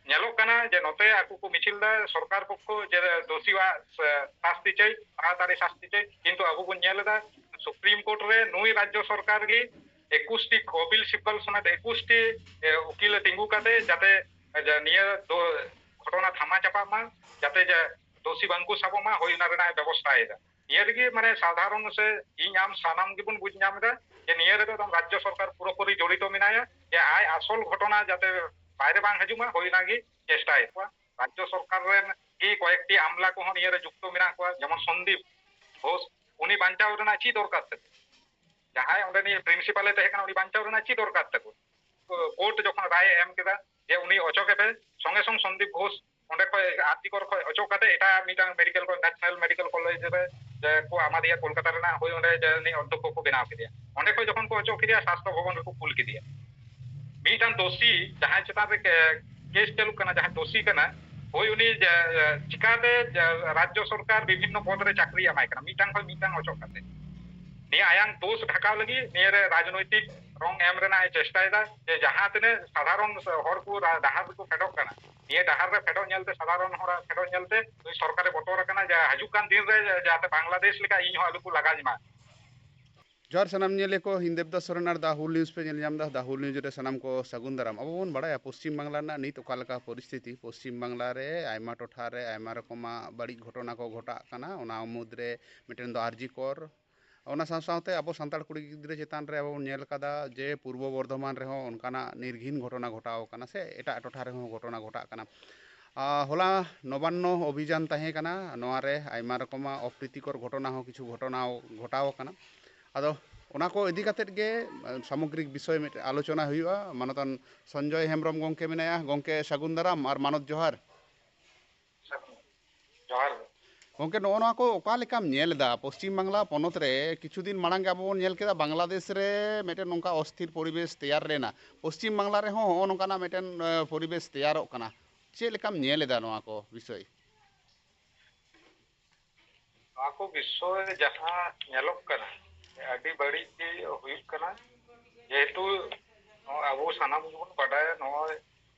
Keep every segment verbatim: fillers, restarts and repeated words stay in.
ᱧᱮᱞᱚᱜ ᱠᱟᱱᱟ ᱡᱮ ᱱᱚᱛᱮ ᱟᱠᱚ ᱠᱚ ᱢᱤᱪᱷᱤᱞ ᱫᱟ ᱥᱚᱨᱠᱟᱨ ᱯᱚᱠᱠᱷᱚ ᱡᱮ ᱫᱳᱥᱤᱣᱟᱜ ᱥᱟᱥᱛᱤ ᱪᱟᱹᱭ, ᱛᱟᱲᱟᱛᱟᱲᱤ ᱥᱟᱥᱛᱤ ᱪᱟᱹᱭ, ᱠᱤᱱᱛᱩ ᱟᱵᱚ ᱵᱚᱱ ᱧᱮᱞ ᱮᱫᱟ ᱥᱩᱯᱨᱤᱢ ᱠᱳᱨᱴ ᱨᱮ ᱱᱩᱭ ᱨᱟᱡᱽᱡᱚ ᱥᱚᱨᱠᱟᱨ ᱜᱮ ᱮᱠᱩᱥ ᱴᱤ ᱠᱚᱯᱤᱞ ᱥᱤᱵᱵᱟᱞ ᱥᱚᱢᱮᱛ ᱮᱠᱩᱥ ᱴᱤ ᱩᱠᱤᱞ ᱮ ᱛᱤᱸᱜᱩ ᱠᱟᱛᱮ ᱡᱟᱛᱮ ᱱᱤᱭᱟᱹ ᱫᱚ ᱜᱷᱚᱴᱚᱱᱟ ᱛᱷᱟᱢᱟ ᱪᱟᱯᱟᱜ ᱢᱟ, ᱡᱟᱛᱮ ᱫᱳᱥᱤ ᱵᱟᱝᱠᱚ ᱥᱟᱵᱚᱜ ᱢᱟ, ᱦᱳᱭ ᱚᱱᱟ ᱨᱮᱱᱟᱜ ᱮ ᱵᱮᱵᱚᱥᱛᱷᱟ ᱮᱫᱟ᱾ ᱱᱤᱭᱟᱹ ᱨᱮᱜᱮ ᱢᱟᱱᱮ ᱥᱟᱫᱷᱟᱨᱚᱱ ᱥᱮ ᱤᱧ ᱟᱢ ᱥᱟᱱᱟᱢ ᱜᱮᱵᱚᱱ ᱵᱩᱡᱽ ᱧᱟᱢ ᱮᱫᱟ ᱡᱮ ᱱᱤᱭᱟᱹ ᱨᱮᱫᱚ ᱮᱠᱫᱚᱢ ᱨᱟᱡᱽᱡᱚ ᱥᱚᱨᱠᱟᱨ ᱯᱩᱨᱟᱹᱯᱩᱨᱤ ᱡᱚᱲᱤᱛᱚ ᱢᱮᱱᱟᱭᱟ, ᱡᱮ ᱟᱭ ᱟᱥᱚᱞ ᱜᱷᱚᱴᱚᱱᱟ ᱡᱟᱛᱮ ᱵᱟᱭᱨᱮ ᱵᱟᱝ ᱦᱤᱡᱩᱜ ᱢᱟ, ᱦᱳᱭ ᱚᱱᱟᱜᱮ ᱪᱮᱥᱴᱟᱭᱮᱫ ᱠᱚᱣᱟ᱾ ᱨᱟᱡᱽᱡᱚ ᱥᱚᱨᱠᱟᱨ ᱨᱮᱱ ᱜᱮ ᱠᱚᱭᱮᱠᱴᱤ ᱟᱢᱞᱟ ᱠᱚᱦᱚᱸ ᱱᱤᱭᱟᱹᱨᱮ ᱡᱩᱠᱛᱚ ᱢᱮᱱᱟᱜ ᱠᱚᱣᱟ, ᱡᱮᱢᱚᱱ ᱥᱚᱱᱫᱤᱯ ᱜᱷᱳᱥ, ᱩᱱᱤ ᱵᱟᱧᱪᱟᱣ ᱨᱮᱱᱟᱜ ᱪᱮᱫ ᱫᱚᱨᱠᱟᱨ ᱛᱟᱠᱚ? ᱡᱟᱦᱟᱸᱭ ᱚᱸᱰᱮᱱᱤᱡ ᱯᱨᱤᱱᱥᱤᱯᱟᱞ ᱮ ᱛᱟᱦᱮᱸ ᱠᱟᱱᱟ, ᱩᱱᱤ ᱵᱟᱧᱪᱟᱣ ᱨᱮᱱᱟᱜ ᱪᱮᱫ ᱫᱚᱨᱠᱟᱨ ᱛᱟᱠᱚ? ᱠᱳᱨᱴ ᱡᱚᱠᱷᱚᱱ ᱨᱟᱭ ᱮ ᱮᱢ ᱠᱮᱫᱟ ᱡᱮ ᱩᱱᱤ ᱚᱪᱚᱜ ᱮᱯᱮ, ᱥᱚᱸᱜᱮ ᱥᱚᱝ ᱥᱚᱱᱫᱤᱯ ᱜᱷᱳᱥ ᱚᱸᱰᱮ ᱠᱷᱚᱱ ᱟᱨ ᱡᱤ ᱠᱚᱨ ᱠᱷᱚᱱ ᱚᱪᱚᱜ ᱠᱟᱛᱮ ᱮᱴᱟᱜ ᱢᱤᱫᱴᱟᱝ ᱢᱮᱰᱤᱠᱮᱞ ᱠᱚ, ᱱᱮᱥᱱᱟᱞ ᱢᱮᱰᱤᱠᱮᱞ ᱠᱚᱞᱮᱡᱽ ᱨᱮ ᱡᱮ ᱠᱚ ᱮᱢᱟᱫᱮᱭᱟ, ᱠᱳᱞᱠᱟᱛᱟ ᱨᱮᱱᱟᱜ, ᱦᱳᱭ ᱚᱸᱰᱮ ᱡᱮ ᱩᱱᱤ ᱚᱫᱽᱫᱷᱚᱠᱠᱷᱚ ᱠᱚ ᱵᱮᱱᱟᱣ ᱠᱮᱫᱮᱭᱟ᱾ ᱚᱸᱰᱮ ᱠᱷᱚᱱ ᱡᱚᱠᱷᱚᱱ ᱠᱚ ᱚᱪᱚᱜ ᱠᱮᱫᱮᱭᱟ, ᱥᱟᱥᱛᱷᱚ ᱵᱷᱚᱵᱚᱱ ᱨᱮᱠᱚ ᱠᱩᱞ ᱠᱮᱫᱮᱭᱟ᱾ ᱢᱤᱫᱴᱟᱝ ᱫᱳᱥᱤ ᱡᱟᱦᱟᱸᱭ ᱪᱮᱛᱟᱱ ᱨᱮ ᱠᱮ-, ᱠᱮᱥ ᱪᱟᱹᱞᱩᱜ ᱠᱟᱱᱟ, ᱡᱟᱦᱟᱸᱭ ᱫᱳᱥᱤ ᱠᱟᱱᱟ, ᱦᱳᱭ ᱩᱱᱤ ᱡᱮ, ᱪᱤᱠᱟᱛᱮ ᱡᱮ ᱨᱟᱡᱽᱡᱚ ᱥᱚᱨᱠᱟᱨ ᱵᱤᱵᱷᱤᱱᱱᱚ ᱯᱚᱫ ᱨᱮ ᱪᱟᱹᱠᱨᱤ ᱮᱢᱟᱭ ᱠᱟᱱᱟ, ᱢᱤᱫᱴᱟᱝ ᱠᱷᱚᱱ ᱢᱤᱫᱴᱟᱝ ᱚᱪᱚᱜ ᱠᱟᱛᱮ? ᱱᱤᱭᱟᱹ ᱟᱭᱟᱝ ᱫᱳᱥ ᱰᱷᱟᱠᱟᱣ ᱞᱟᱹᱜᱤᱫ ᱱᱤᱭᱟᱹ ᱨᱮ ᱨᱟᱡᱽᱱᱳᱭᱛᱤᱠ ᱨᱚᱝ ᱮᱢ ᱨᱮᱱᱟᱜ ᱮ ᱪᱮᱥᱴᱟᱭᱮᱫᱟ, ᱡᱮ ᱡᱟᱦᱟᱸ ᱛᱤᱱᱟᱹᱜ ᱥᱟᱫᱷᱟᱨᱚᱱ ᱦᱚᱲ ᱠᱚ ᱨᱟ-, ᱰᱟᱦᱟᱨ ᱨᱮᱠᱚ ᱯᱷᱮᱰᱚᱜ ᱠᱟᱱᱟ, ᱱᱤᱭᱟᱹ ᱰᱟᱦᱟᱨ ᱨᱮ ᱯᱷᱮᱰᱚᱜ ᱧᱮᱞᱛᱮ, ᱥᱟᱫᱷᱟᱨᱚᱱ ᱦᱚᱲᱟᱜ ᱯᱷᱮᱰᱚᱜ ᱧᱮᱞᱛᱮ ᱱᱩᱭ ᱥᱚᱨᱠᱟᱨᱮ ᱵᱚᱛᱚᱨ ᱟᱠᱟᱱᱟ ᱡᱮ ᱦᱤᱡᱩᱜ ᱠᱟᱱ ᱫᱤᱱ ᱨᱮ ᱡᱟᱛᱮ ᱵᱟᱝᱞᱟᱫᱮᱥ ᱞᱮᱠᱟ ᱤᱧ ᱦᱚᱸ ᱟᱞᱚ ᱠᱚ ᱞᱟᱜᱟᱧ ᱢᱟ᱾ ᱡᱚᱦᱟᱨ ᱥᱟᱱᱟᱢ ᱧᱮᱞᱤᱭᱟᱹ ᱠᱚ, ᱤᱧ ᱫᱮᱵᱫᱟᱥ ᱥᱚᱨᱮᱱ ᱟᱨ ᱫᱟ ᱦᱩᱞ ᱱᱤᱭᱩᱡᱽ ᱯᱮ ᱧᱮᱞ ᱧᱟᱢ ᱮᱫᱟ᱾ ᱫᱟ ᱦᱩᱞ ᱱᱤᱭᱩᱡᱽ ᱨᱮ ᱥᱟᱱᱟᱢ ᱠᱚ ᱥᱟᱹᱜᱩᱱ ᱫᱟᱨᱟᱢ᱾ ᱟᱵᱚ ᱵᱚᱱ ᱵᱟᱲᱟᱭᱟ ᱯᱚᱥᱪᱤᱢ ᱵᱟᱝᱞᱟ ᱨᱮᱱᱟᱜ ᱱᱤᱛ ᱚᱠᱟ ᱞᱮᱠᱟ ᱯᱚᱨᱤᱥᱛᱷᱤᱛᱤ᱾ ᱯᱚᱥᱪᱤᱢ ᱵᱟᱝᱞᱟ ᱨᱮ ᱟᱭᱢᱟ ᱴᱚᱴᱷᱟ ᱨᱮ ᱟᱭᱢᱟ ᱨᱚᱠᱚᱢᱟᱜ ᱵᱟᱹᱲᱤᱡ ᱜᱷᱚᱴᱚᱱᱟ ᱠᱚ ᱜᱷᱚᱴᱟᱜ ᱠᱟᱱᱟ, ᱚᱱᱟ ᱢᱩᱫᱽ ᱨᱮ ᱢᱤᱫᱴᱮᱱ ᱫᱚ ᱟᱨ ᱡᱤ ᱠᱚᱨ᱾ ᱚᱱᱟ ᱥᱟᱶ ᱥᱟᱶᱛᱮ ᱟᱵᱚ ᱥᱟᱱᱛᱟᱲ ᱠᱩᱲᱤ ᱜᱤᱫᱽᱨᱟᱹ ᱪᱮᱛᱟᱱ ᱨᱮ ᱟᱵᱚ ᱵᱚᱱ ᱧᱮᱞ ᱠᱟᱫᱟ ᱡᱮ ᱯᱩᱨᱵᱚ ᱵᱚᱨᱫᱷᱚᱢᱟᱱ ᱨᱮᱦᱚᱸ ᱚᱱᱠᱟᱱᱟᱜ ᱱᱤᱨᱜᱷᱤᱱ ᱜᱷᱚᱴᱚᱱᱟ ᱜᱷᱚᱴᱟᱣ ᱠᱟᱱᱟ ᱥᱮ ᱮᱴᱟᱜ ᱴᱚᱴᱷᱟ ᱨᱮᱦᱚᱸ ᱜᱷᱚᱴᱚᱱᱟ ᱜᱷᱚᱴᱟᱜ ᱠᱟᱱᱟ᱾ ᱟᱨ ᱦᱚᱞᱟ ᱱᱚᱵᱟᱱᱱᱚ ᱚᱵᱷᱤᱡᱟᱱ ᱛᱟᱦᱮᱸ ᱠᱟᱱᱟ, ᱱᱚᱣᱟ ᱨᱮ ᱟᱭᱢᱟ ᱨᱚᱠᱚᱢᱟᱜ ᱚᱯᱨᱤᱛᱤᱠᱚᱨ ᱜᱷᱚᱴᱚᱱᱟ ᱦᱚᱸ ᱠᱤᱪᱷᱩ ᱜᱷᱚᱴᱚᱱᱟ ᱜᱷᱚᱴᱟᱣ ᱟᱠᱟᱱᱟ᱾ ᱟᱫᱚ ᱚᱱᱟ ᱠᱚ ᱤᱫᱤ ᱠᱟᱛᱮᱫ ᱜᱮ ᱥᱟᱢᱚᱜᱽᱨᱤᱠ ᱵᱤᱥᱚᱭ ᱢᱤᱫᱴᱮᱱ ᱟᱞᱳᱪᱚᱱᱟ ᱦᱩᱭᱩᱜᱼᱟ᱾ ᱢᱟᱱᱚᱛᱟᱱ ᱥᱚᱧᱡᱚᱭ ᱦᱮᱢᱵᱨᱚᱢ ᱜᱚᱢᱠᱮ ᱢᱮᱱᱟᱭᱟ᱾ ᱜᱚᱢᱠᱮ, ᱥᱟᱹᱜᱩᱱ ᱫᱟᱨᱟᱢ ᱟᱨ ᱢᱟᱱᱚᱛ ᱡᱚᱦᱟᱨ᱾ ᱡᱚᱦᱟᱨ ᱜᱮ᱾ ᱜᱚᱢᱠᱮ, ᱱᱚᱜᱼᱚ ᱱᱚᱣᱟ ᱠᱚ ᱚᱠᱟ ᱞᱮᱠᱟᱢ ᱧᱮᱞ ᱮᱫᱟ? ᱯᱚᱥᱪᱤᱢ ᱵᱟᱝᱞᱟ ᱯᱚᱱᱚᱛ ᱨᱮ ᱠᱤᱪᱷᱩ ᱫᱤᱱ ᱢᱟᱲᱟᱝ ᱜᱮ ᱟᱵᱚ ᱵᱚᱱ ᱧᱮᱞ ᱠᱮᱫᱟ, ᱵᱟᱝᱞᱟᱫᱮᱥ ᱨᱮ ᱢᱤᱫᱴᱮᱱ ᱱᱚᱝᱠᱟ ᱚᱥᱛᱷᱤᱨ ᱯᱚᱨᱤᱵᱮᱥ ᱛᱮᱭᱟᱨ ᱞᱮᱱᱟ᱾ ᱯᱚᱥᱪᱤᱢ ᱵᱟᱝᱞᱟ ᱨᱮᱦᱚᱸ ᱦᱚᱸᱜᱼᱚ ᱱᱚᱝᱠᱟᱱᱟᱜ ᱢᱤᱫᱴᱮᱱ, ᱮ, ᱯᱚᱨᱤᱵᱮᱥ ᱛᱮᱭᱟᱨᱚᱜ ᱠᱟᱱᱟ᱾ ᱪᱮᱫ ᱞᱮᱠᱟᱢ ᱧᱮᱞ ᱮᱫᱟ ᱱᱚᱣᱟ ᱠᱚ ᱵᱤᱥᱚᱭ? ᱱᱚᱣᱟ ᱠᱚ ᱵᱤᱥᱚᱭ ᱡᱟᱦᱟᱸ ᱧᱮᱞᱚᱜ ᱠᱟᱱᱟ, ᱟᱹᱰᱤ ᱵᱟᱹᱲᱤᱡ ᱜᱮ ᱦᱩᱭᱩᱜ ᱠᱟᱱᱟ᱾ ᱡᱮᱦᱮᱛᱩ ᱱᱚᱣᱟ ᱟᱵᱚ ᱥᱟᱱᱟᱢ ᱜᱮᱵᱚᱱ ᱵᱟᱰᱟᱭᱟ, ᱱᱚᱜᱼᱚᱭ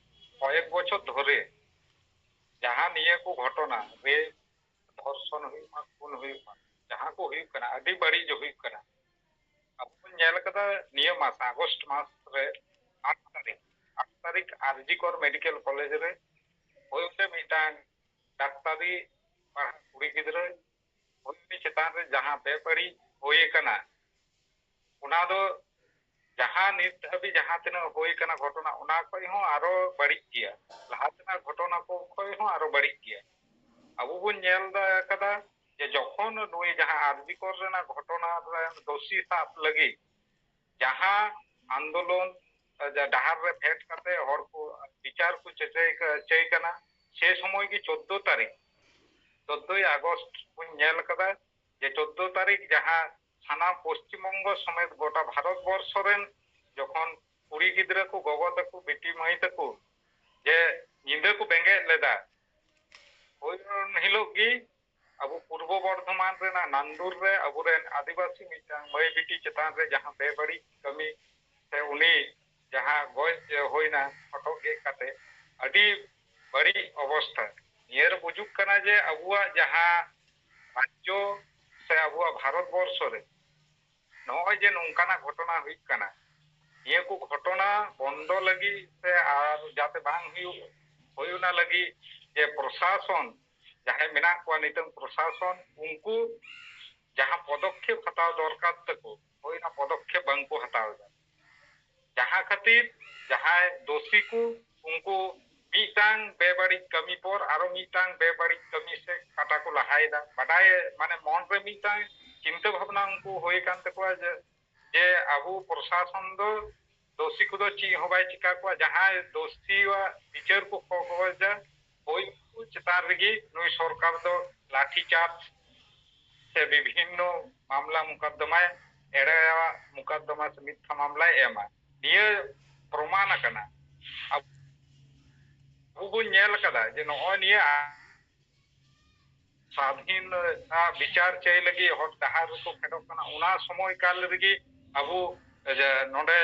ᱠᱚᱭᱮᱠ ᱵᱚᱪᱷᱚᱨ ᱫᱷᱚᱨᱮ ᱡᱟᱦᱟᱸ ᱱᱤᱭᱟᱹ ᱠᱚ ᱜᱷᱚᱴᱚᱱᱟ, ᱨᱮᱯ, ᱫᱷᱚᱨᱥᱚᱱ ᱦᱩᱭᱩᱜ ᱢᱟ, ᱠᱷᱩᱱ ᱦᱩᱭᱩᱜ ᱢᱟ, ᱡᱟᱦᱟᱸ ᱠᱚ ᱦᱩᱭᱩᱜ ᱠᱟᱱᱟ, ᱟᱹᱰᱤ ᱵᱟᱹᱲᱤᱡ ᱦᱩᱭᱩᱜ ᱠᱟᱱᱟ᱾ ᱟᱵᱚ ᱵᱚᱱ ᱧᱮᱞ ᱠᱟᱫᱟ ᱱᱤᱭᱟᱹ ᱢᱟᱥ, ᱟᱜᱚᱥᱴ ᱢᱟᱥ ᱨᱮ ᱟᱴ ᱛᱟᱹᱨᱤᱠᱷ, ᱟᱴ ᱛᱟᱹᱨᱤᱠᱷ ᱟᱨ ᱡᱤ ᱠᱚᱨ ᱢᱮᱰᱤᱠᱮᱞ ᱠᱚᱞᱮᱡᱽ ᱨᱮ ᱦᱩᱭ ᱚᱸᱰᱮ ᱢᱤᱫᱴᱟᱝ ᱰᱟᱠᱛᱟᱨᱤ ᱯᱟᱲᱦᱟᱜ ᱠᱩᱲᱤ ᱜᱤᱫᱽᱨᱟᱹ ᱩᱱᱤ ᱪᱮᱛᱟᱱ ᱨᱮ ᱡᱟᱦᱟᱸ ᱵᱮᱵᱟᱹᱲᱤᱡ ᱦᱩᱭ ᱟᱠᱟᱱᱟ, ᱚᱱᱟ ᱫᱚ ᱡᱟᱦᱟᱸ ᱱᱤᱛ ᱫᱷᱟᱹᱵᱤᱡ ᱡᱟᱦᱟᱸ ᱛᱤᱱᱟᱹᱜ ᱦᱩᱭ ᱟᱠᱟᱱᱟ ᱜᱷᱚᱴᱚᱱᱟ, ᱚᱱᱟ ᱠᱷᱚᱱ ᱦᱚᱸ ᱟᱨᱚ ᱵᱟᱹᱲᱤᱡ ᱜᱮᱭᱟ, ᱞᱟᱦᱟ ᱛᱮᱱᱟᱜ ᱜᱷᱚᱴᱚᱱᱟ ᱠᱚ ᱠᱷᱚᱱ ᱦᱚᱸ ᱟᱨᱚ ᱵᱟᱹᱲᱤᱡ ᱜᱮᱭᱟ᱾ ᱟᱵᱚ ᱵᱚᱱ ᱧᱮᱞ ᱫᱟ ᱠᱟᱫᱟ ᱡᱮ ᱡᱚᱠᱷᱚᱱ ᱱᱩᱭ ᱡᱟᱦᱟᱸ ᱟᱨ ᱡᱤ ᱠᱚᱨ ᱨᱮᱱᱟᱜ ᱜᱷᱚᱴᱚᱱᱟ ᱨᱮᱱ ᱫᱳᱥᱤ ᱥᱟᱵ ᱞᱟᱹᱜᱤᱫ ᱡᱟᱦᱟᱸ ᱟᱱᱫᱳᱞᱚᱱ, ᱡᱟ ᱰᱟᱦᱟᱨ ᱨᱮ ᱯᱷᱮᱰ ᱠᱟᱛᱮ ᱦᱚᱲ ᱠᱚ ᱵᱤᱪᱟᱨ ᱠᱚ ᱪᱟᱹᱭ, ᱪᱟᱹᱭ ᱠᱟᱱᱟ, ᱥᱮ ᱥᱚᱢᱚᱭ ᱜᱮ ᱪᱳᱫᱽᱫᱳ ᱛᱟᱹᱨᱤᱠᱷ, ᱪᱳᱫᱽᱫᱳᱭ ᱟᱜᱚᱥᱴ ᱵᱚᱱ ᱧᱮᱞ ᱠᱟᱫᱟ ᱡᱮ ᱪᱳᱫᱽᱫᱳ ᱛᱟᱹᱨᱤᱠᱷ ᱡᱟᱦᱟᱸ ᱥᱟᱱᱟᱢ ᱯᱚᱥᱪᱤᱢ ᱵᱚᱝᱜᱚ ᱥᱚᱢᱮᱛ ᱜᱚᱴᱟ ᱵᱷᱟᱨᱚᱛ ᱵᱚᱨᱥᱚ ᱨᱮᱱ ᱡᱚᱠᱷᱚᱱ ᱠᱩᱲᱤ ᱜᱤᱫᱽᱨᱟᱹ ᱠᱚ, ᱜᱚᱜᱚ ᱛᱟᱠᱚ, ᱵᱤᱴᱤ ᱢᱟᱹᱭ ᱛᱟᱠᱚ ᱡᱮ ᱧᱤᱫᱟᱹ ᱠᱚ ᱵᱮᱸᱜᱮᱫ ᱞᱮᱫᱟ, ᱦᱳᱭ ᱩᱱ ᱦᱤᱞᱳᱜ ᱜᱮ ᱟᱵᱚ ᱯᱩᱨᱵᱚ ᱵᱚᱨᱫᱷᱚᱢᱟᱱ ᱨᱮᱱᱟᱜ ᱱᱟᱱᱫᱩᱨ ᱨᱮ ᱟᱵᱚᱨᱮᱱ ᱟᱹᱫᱤᱵᱟᱹᱥᱤ ᱢᱤᱫᱴᱟᱝ ᱢᱟᱹᱭ ᱵᱤᱴᱤ ᱪᱮᱛᱟᱱ ᱨᱮ ᱡᱟᱦᱟᱸ ᱵᱮᱵᱟᱹᱲᱤᱡ ᱠᱟᱹᱢᱤ ᱥᱮ ᱩᱱᱤ ᱡᱟᱦᱟᱸ ᱜᱚᱡ ᱦᱩᱭᱱᱟ ᱦᱚᱴᱚᱜ ᱜᱮᱫ ᱠᱟᱛᱮ, ᱟᱹᱰᱤ ᱵᱟᱹᱲᱤᱡ ᱚᱵᱚᱥᱛᱷᱟ᱾ ᱱᱤᱭᱟᱹ ᱨᱮ ᱵᱩᱡᱩᱜ ᱠᱟᱱᱟ ᱡᱮ ᱟᱵᱚᱣᱟᱜ ᱡᱟᱦᱟᱸ ᱨᱟᱡᱽᱡᱚ ᱥᱮ ᱟᱵᱚᱣᱟᱜ ᱵᱷᱟᱨᱚᱛ ᱵᱚᱨᱥᱚ ᱨᱮ ᱱᱚᱜᱼᱚᱭ ᱡᱮ ᱱᱚᱝᱠᱟᱱᱟᱜ ᱜᱷᱚᱴᱚᱱᱟ ᱦᱩᱭᱩᱜ ᱠᱟᱱᱟ, ᱱᱤᱭᱟᱹ ᱠᱚ ᱜᱷᱚᱴᱚᱱᱟ ᱵᱚᱱᱫᱚ ᱞᱟᱹᱜᱤᱫ ᱥᱮ ᱟᱨ ᱡᱟᱛᱮ ᱵᱟᱝ ᱦᱩᱭᱩᱜ, ᱦᱩᱭ ᱚᱱᱟ ᱞᱟᱹᱜᱤᱫ ᱡᱮ ᱯᱨᱚᱥᱟᱥᱚᱱ ᱡᱟᱦᱟᱸᱭ ᱢᱮᱱᱟᱜ ᱠᱚᱣᱟ ᱱᱤᱛᱚᱝ ᱯᱨᱚᱥᱟᱥᱚᱱ, ᱩᱱᱠᱩ ᱡᱟᱦᱟᱸ ᱯᱚᱫᱚᱠᱷᱮᱯ ᱦᱟᱛᱟᱣ ᱫᱚᱨᱠᱟᱨ ᱛᱟᱠᱚ, ᱦᱳᱭ ᱚᱱᱟ ᱯᱚᱫᱚᱠᱷᱮᱯ ᱵᱟᱝ ᱠᱚ ᱦᱟᱛᱟᱣ ᱮᱫᱟ᱾ ᱡᱟᱦᱟᱸ ᱠᱷᱟᱹᱛᱤᱨ ᱡᱟᱦᱟᱸᱭ ᱫᱳᱥᱤ ᱠᱚ, ᱩᱱᱠᱩ ᱢᱤᱫᱴᱟᱝ ᱵᱮᱵᱟᱹᱲᱤᱡ ᱠᱟᱹᱢᱤ ᱯᱚᱨ ᱟᱨᱚ ᱢᱤᱫᱴᱟᱝ ᱵᱮᱵᱟᱹᱲᱤᱡ ᱠᱟᱹᱢᱤ ᱥᱮᱫ ᱠᱟᱴᱟ ᱠᱚ ᱞᱟᱦᱟᱭᱮᱫᱟ᱾ ᱵᱟᱰᱟᱭ, ᱢᱟᱱᱮ, ᱢᱚᱱ ᱨᱮ ᱢᱤᱫᱴᱟᱝ ᱪᱤᱱᱛᱟᱹ ᱵᱷᱟᱵᱽᱱᱟ ᱩᱱᱠᱩ ᱦᱩᱭ ᱟᱠᱟᱱ ᱛᱟᱠᱚᱣᱟ ᱡᱮ, ᱡᱮ ᱟᱵᱚ ᱯᱨᱚᱥᱟᱥᱚᱱ ᱫᱚ ᱫᱳᱥᱤ ᱠᱚᱫᱚ ᱪᱮᱫ ᱦᱚᱸ ᱵᱟᱭ ᱪᱤᱠᱟ ᱠᱚᱣᱟ, ᱡᱟᱦᱟᱸᱭ ᱫᱳᱥᱤᱭᱟᱜ ᱵᱤᱪᱟᱹᱨ ᱠᱚ ᱠᱷᱚᱡᱚᱜᱼᱟ, ᱦᱳᱭ ᱩᱱᱠᱩ ᱪᱮᱛᱟᱱ ᱨᱮᱜᱮ ᱱᱩᱭ ᱥᱚᱨᱠᱟᱨ ᱫᱚ ᱞᱟᱴᱷᱤ ᱪᱟᱨᱡᱽ ᱥᱮ ᱵᱤᱵᱷᱤᱱᱱᱚ ᱢᱟᱢᱞᱟ ᱢᱩᱠᱟᱫᱫᱚᱢᱟᱭ, ᱮᱲᱮᱭᱟᱜ ᱢᱩᱠᱟᱫᱫᱚᱢᱟ ᱥᱮ ᱢᱤᱛᱷᱟ ᱢᱟᱢᱞᱟᱭ ᱮᱢᱟ᱾ ᱱᱤᱭᱟᱹ ᱯᱨᱚᱢᱟᱱ ᱟᱠᱟᱱᱟ᱾ ᱟᱵᱚ ᱵᱚᱱ ᱧᱮᱞ ᱟᱠᱟᱫᱟ ᱡᱮ ᱱᱚᱜᱼᱚᱭ ᱱᱤᱭᱟᱹ ᱥᱟᱫᱷᱤᱱ ᱵᱤᱪᱟᱨ ᱪᱟᱹᱭ ᱞᱟᱹᱜᱤᱫ ᱦᱚᱨ ᱰᱟᱦᱟᱨ ᱨᱮᱠᱚ ᱯᱷᱮᱰᱚᱜ ᱠᱟᱱᱟ᱾ ᱚᱱᱟ ᱥᱚᱢᱚᱭ ᱠᱟᱞ ᱨᱮᱜᱮ ᱟᱵᱚ ᱡᱮ ᱱᱚᱰᱮ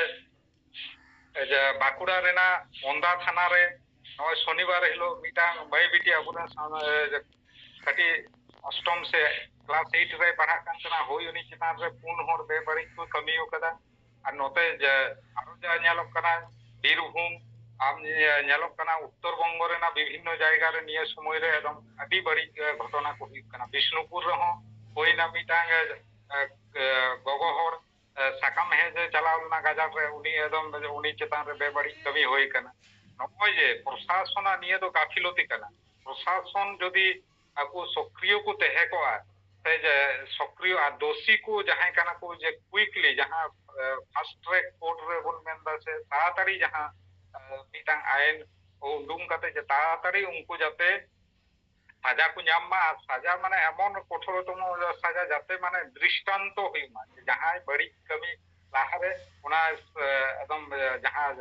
ᱡᱮ ᱵᱟᱸᱠᱩᱲᱟ ᱨᱮᱱᱟᱜ ᱢᱚᱱᱫᱟ ᱛᱷᱟᱱᱟ ᱨᱮ ᱱᱚᱜᱼᱚᱭ ᱥᱚᱱᱤᱵᱟᱨ ᱦᱤᱞᱳᱜ ᱢᱤᱫᱴᱟᱝ ᱢᱟᱹᱭ ᱵᱤᱴᱤ ᱟᱵᱚᱨᱮᱱ ᱥᱟᱶ-, ᱮ, ᱠᱟᱹᱴᱤᱡ ᱚᱥᱴᱚᱢ ᱥᱮ ᱠᱞᱟᱥ ᱮᱭᱤᱴ ᱨᱮᱭ ᱯᱟᱲᱦᱟᱜ ᱠᱟᱱ ᱛᱟᱦᱮᱱᱟ, ᱦᱳᱭ, ᱩᱱᱤ ᱪᱮᱛᱟᱱ ᱨᱮ ᱯᱩᱱ ᱦᱚᱲ ᱵᱮᱵᱟᱹᱲᱤᱡ ᱠᱚ ᱠᱟᱹᱢᱤ ᱟᱠᱟᱫᱟ᱾ ᱟᱨ ᱱᱚᱛᱮ ᱡᱮ ᱟᱨᱚ ᱡᱟ ᱧᱮᱞᱚᱜ ᱠᱟᱱᱟ, ᱵᱤᱨᱵᱷᱩᱢ, ᱟᱢ ᱧᱮ-, ᱧᱮᱞᱚᱜ ᱠᱟᱱᱟ ᱩᱛᱛᱚᱨ ᱵᱚᱝᱜᱚ ᱨᱮᱱᱟᱜ ᱵᱤᱵᱷᱤᱱᱱᱚ ᱡᱟᱭᱜᱟ ᱨᱮ ᱱᱤᱭᱟᱹ ᱥᱚᱢᱚᱭ ᱨᱮ ᱮᱠᱫᱚᱢ ᱟᱹᱰᱤ ᱵᱟᱹᱲᱤᱡ, ᱮ, ᱜᱷᱚᱴᱚᱱᱟ ᱠᱚ ᱦᱩᱭᱩᱜ ᱠᱟᱱᱟ᱾ ᱵᱤᱥᱱᱩᱯᱩᱨ ᱨᱮᱦᱚᱸ ᱦᱩᱭᱱᱟ ᱢᱤᱫᱴᱟᱝ, ᱮ, ᱮ, ᱜᱚᱜᱚ ᱦᱚᱲ, ᱮ, ᱥᱟᱠᱟᱢ ᱦᱮᱡ ᱮ ᱪᱟᱞᱟᱣ ᱞᱮᱱᱟ ᱜᱟᱡᱟᱲ ᱨᱮ, ᱩᱱᱤ ᱮᱠᱫᱚᱢ ᱩᱱᱤ ᱪᱮᱛᱟᱱ ᱨᱮ ᱵᱮᱵᱟᱹᱲᱤᱡ ᱠᱟᱹᱢᱤ ᱦᱩᱭ ᱠᱟᱱᱟ᱾ ᱱᱚᱜᱼᱚᱭ ᱡᱮ ᱯᱨᱚᱥᱟᱥᱚᱱᱟᱜ ᱱᱤᱭᱟᱹ ᱫᱚ ᱜᱟᱹᱯᱷᱤᱞᱚᱛᱤ ᱠᱟᱱᱟ᱾ ᱯᱨᱚᱥᱟᱥᱚᱱ ᱡᱩᱫᱤ ᱟᱠᱚ ᱥᱚᱠᱨᱤᱭᱚ ᱠᱚ ᱛᱟᱦᱮᱸ ᱠᱚᱜᱼᱟ, ᱥᱮ ᱡᱮ ᱥᱚᱠᱨᱤᱭᱚ ᱟᱨ ᱫᱳᱥᱤ ᱠᱚ ᱡᱟᱦᱟᱸᱭ ᱠᱟᱱᱟ ᱠᱚ, ᱡᱮ quickly ᱡᱟᱦᱟᱸ, ᱮ, fast track court ᱨᱮᱵᱚᱱ ᱢᱮᱱᱫᱟ, ᱥᱮ ᱛᱟᱲᱟᱛᱟᱲᱤ ᱡᱟᱦᱟᱸ, ᱮ, ᱢᱤᱫᱴᱟᱝ ᱟᱭᱤᱱ ᱩᱰᱩᱝ ᱠᱟᱛᱮ ᱡᱮ ᱛᱟᱲᱟᱛᱟᱲᱤ ᱩᱱᱠᱩ ᱡᱟᱛᱮ ᱥᱟᱡᱟ ᱠᱚ ᱧᱟᱢ ᱢᱟ, ᱟᱨ ᱥᱟᱡᱟ ᱢᱟᱱᱮ ᱮᱢᱚᱱ ᱠᱚᱴᱷᱳᱨᱛᱚᱢᱚ ᱥᱟᱡᱟ ᱡᱟᱛᱮ ᱢᱟᱱᱮ ᱫᱨᱤᱥᱴᱟᱱᱛᱚ ᱦᱩᱭᱩᱜ ᱢᱟ, ᱡᱮ ᱡᱟᱦᱟᱸᱭ ᱵᱟᱹᱲᱤᱡ ᱠᱟᱹᱢᱤ ᱞᱟᱦᱟᱨᱮ ᱚᱱᱟ, ᱮ, ᱮᱠᱫᱚᱢ, ᱮ, ᱡᱟᱦᱟᱸ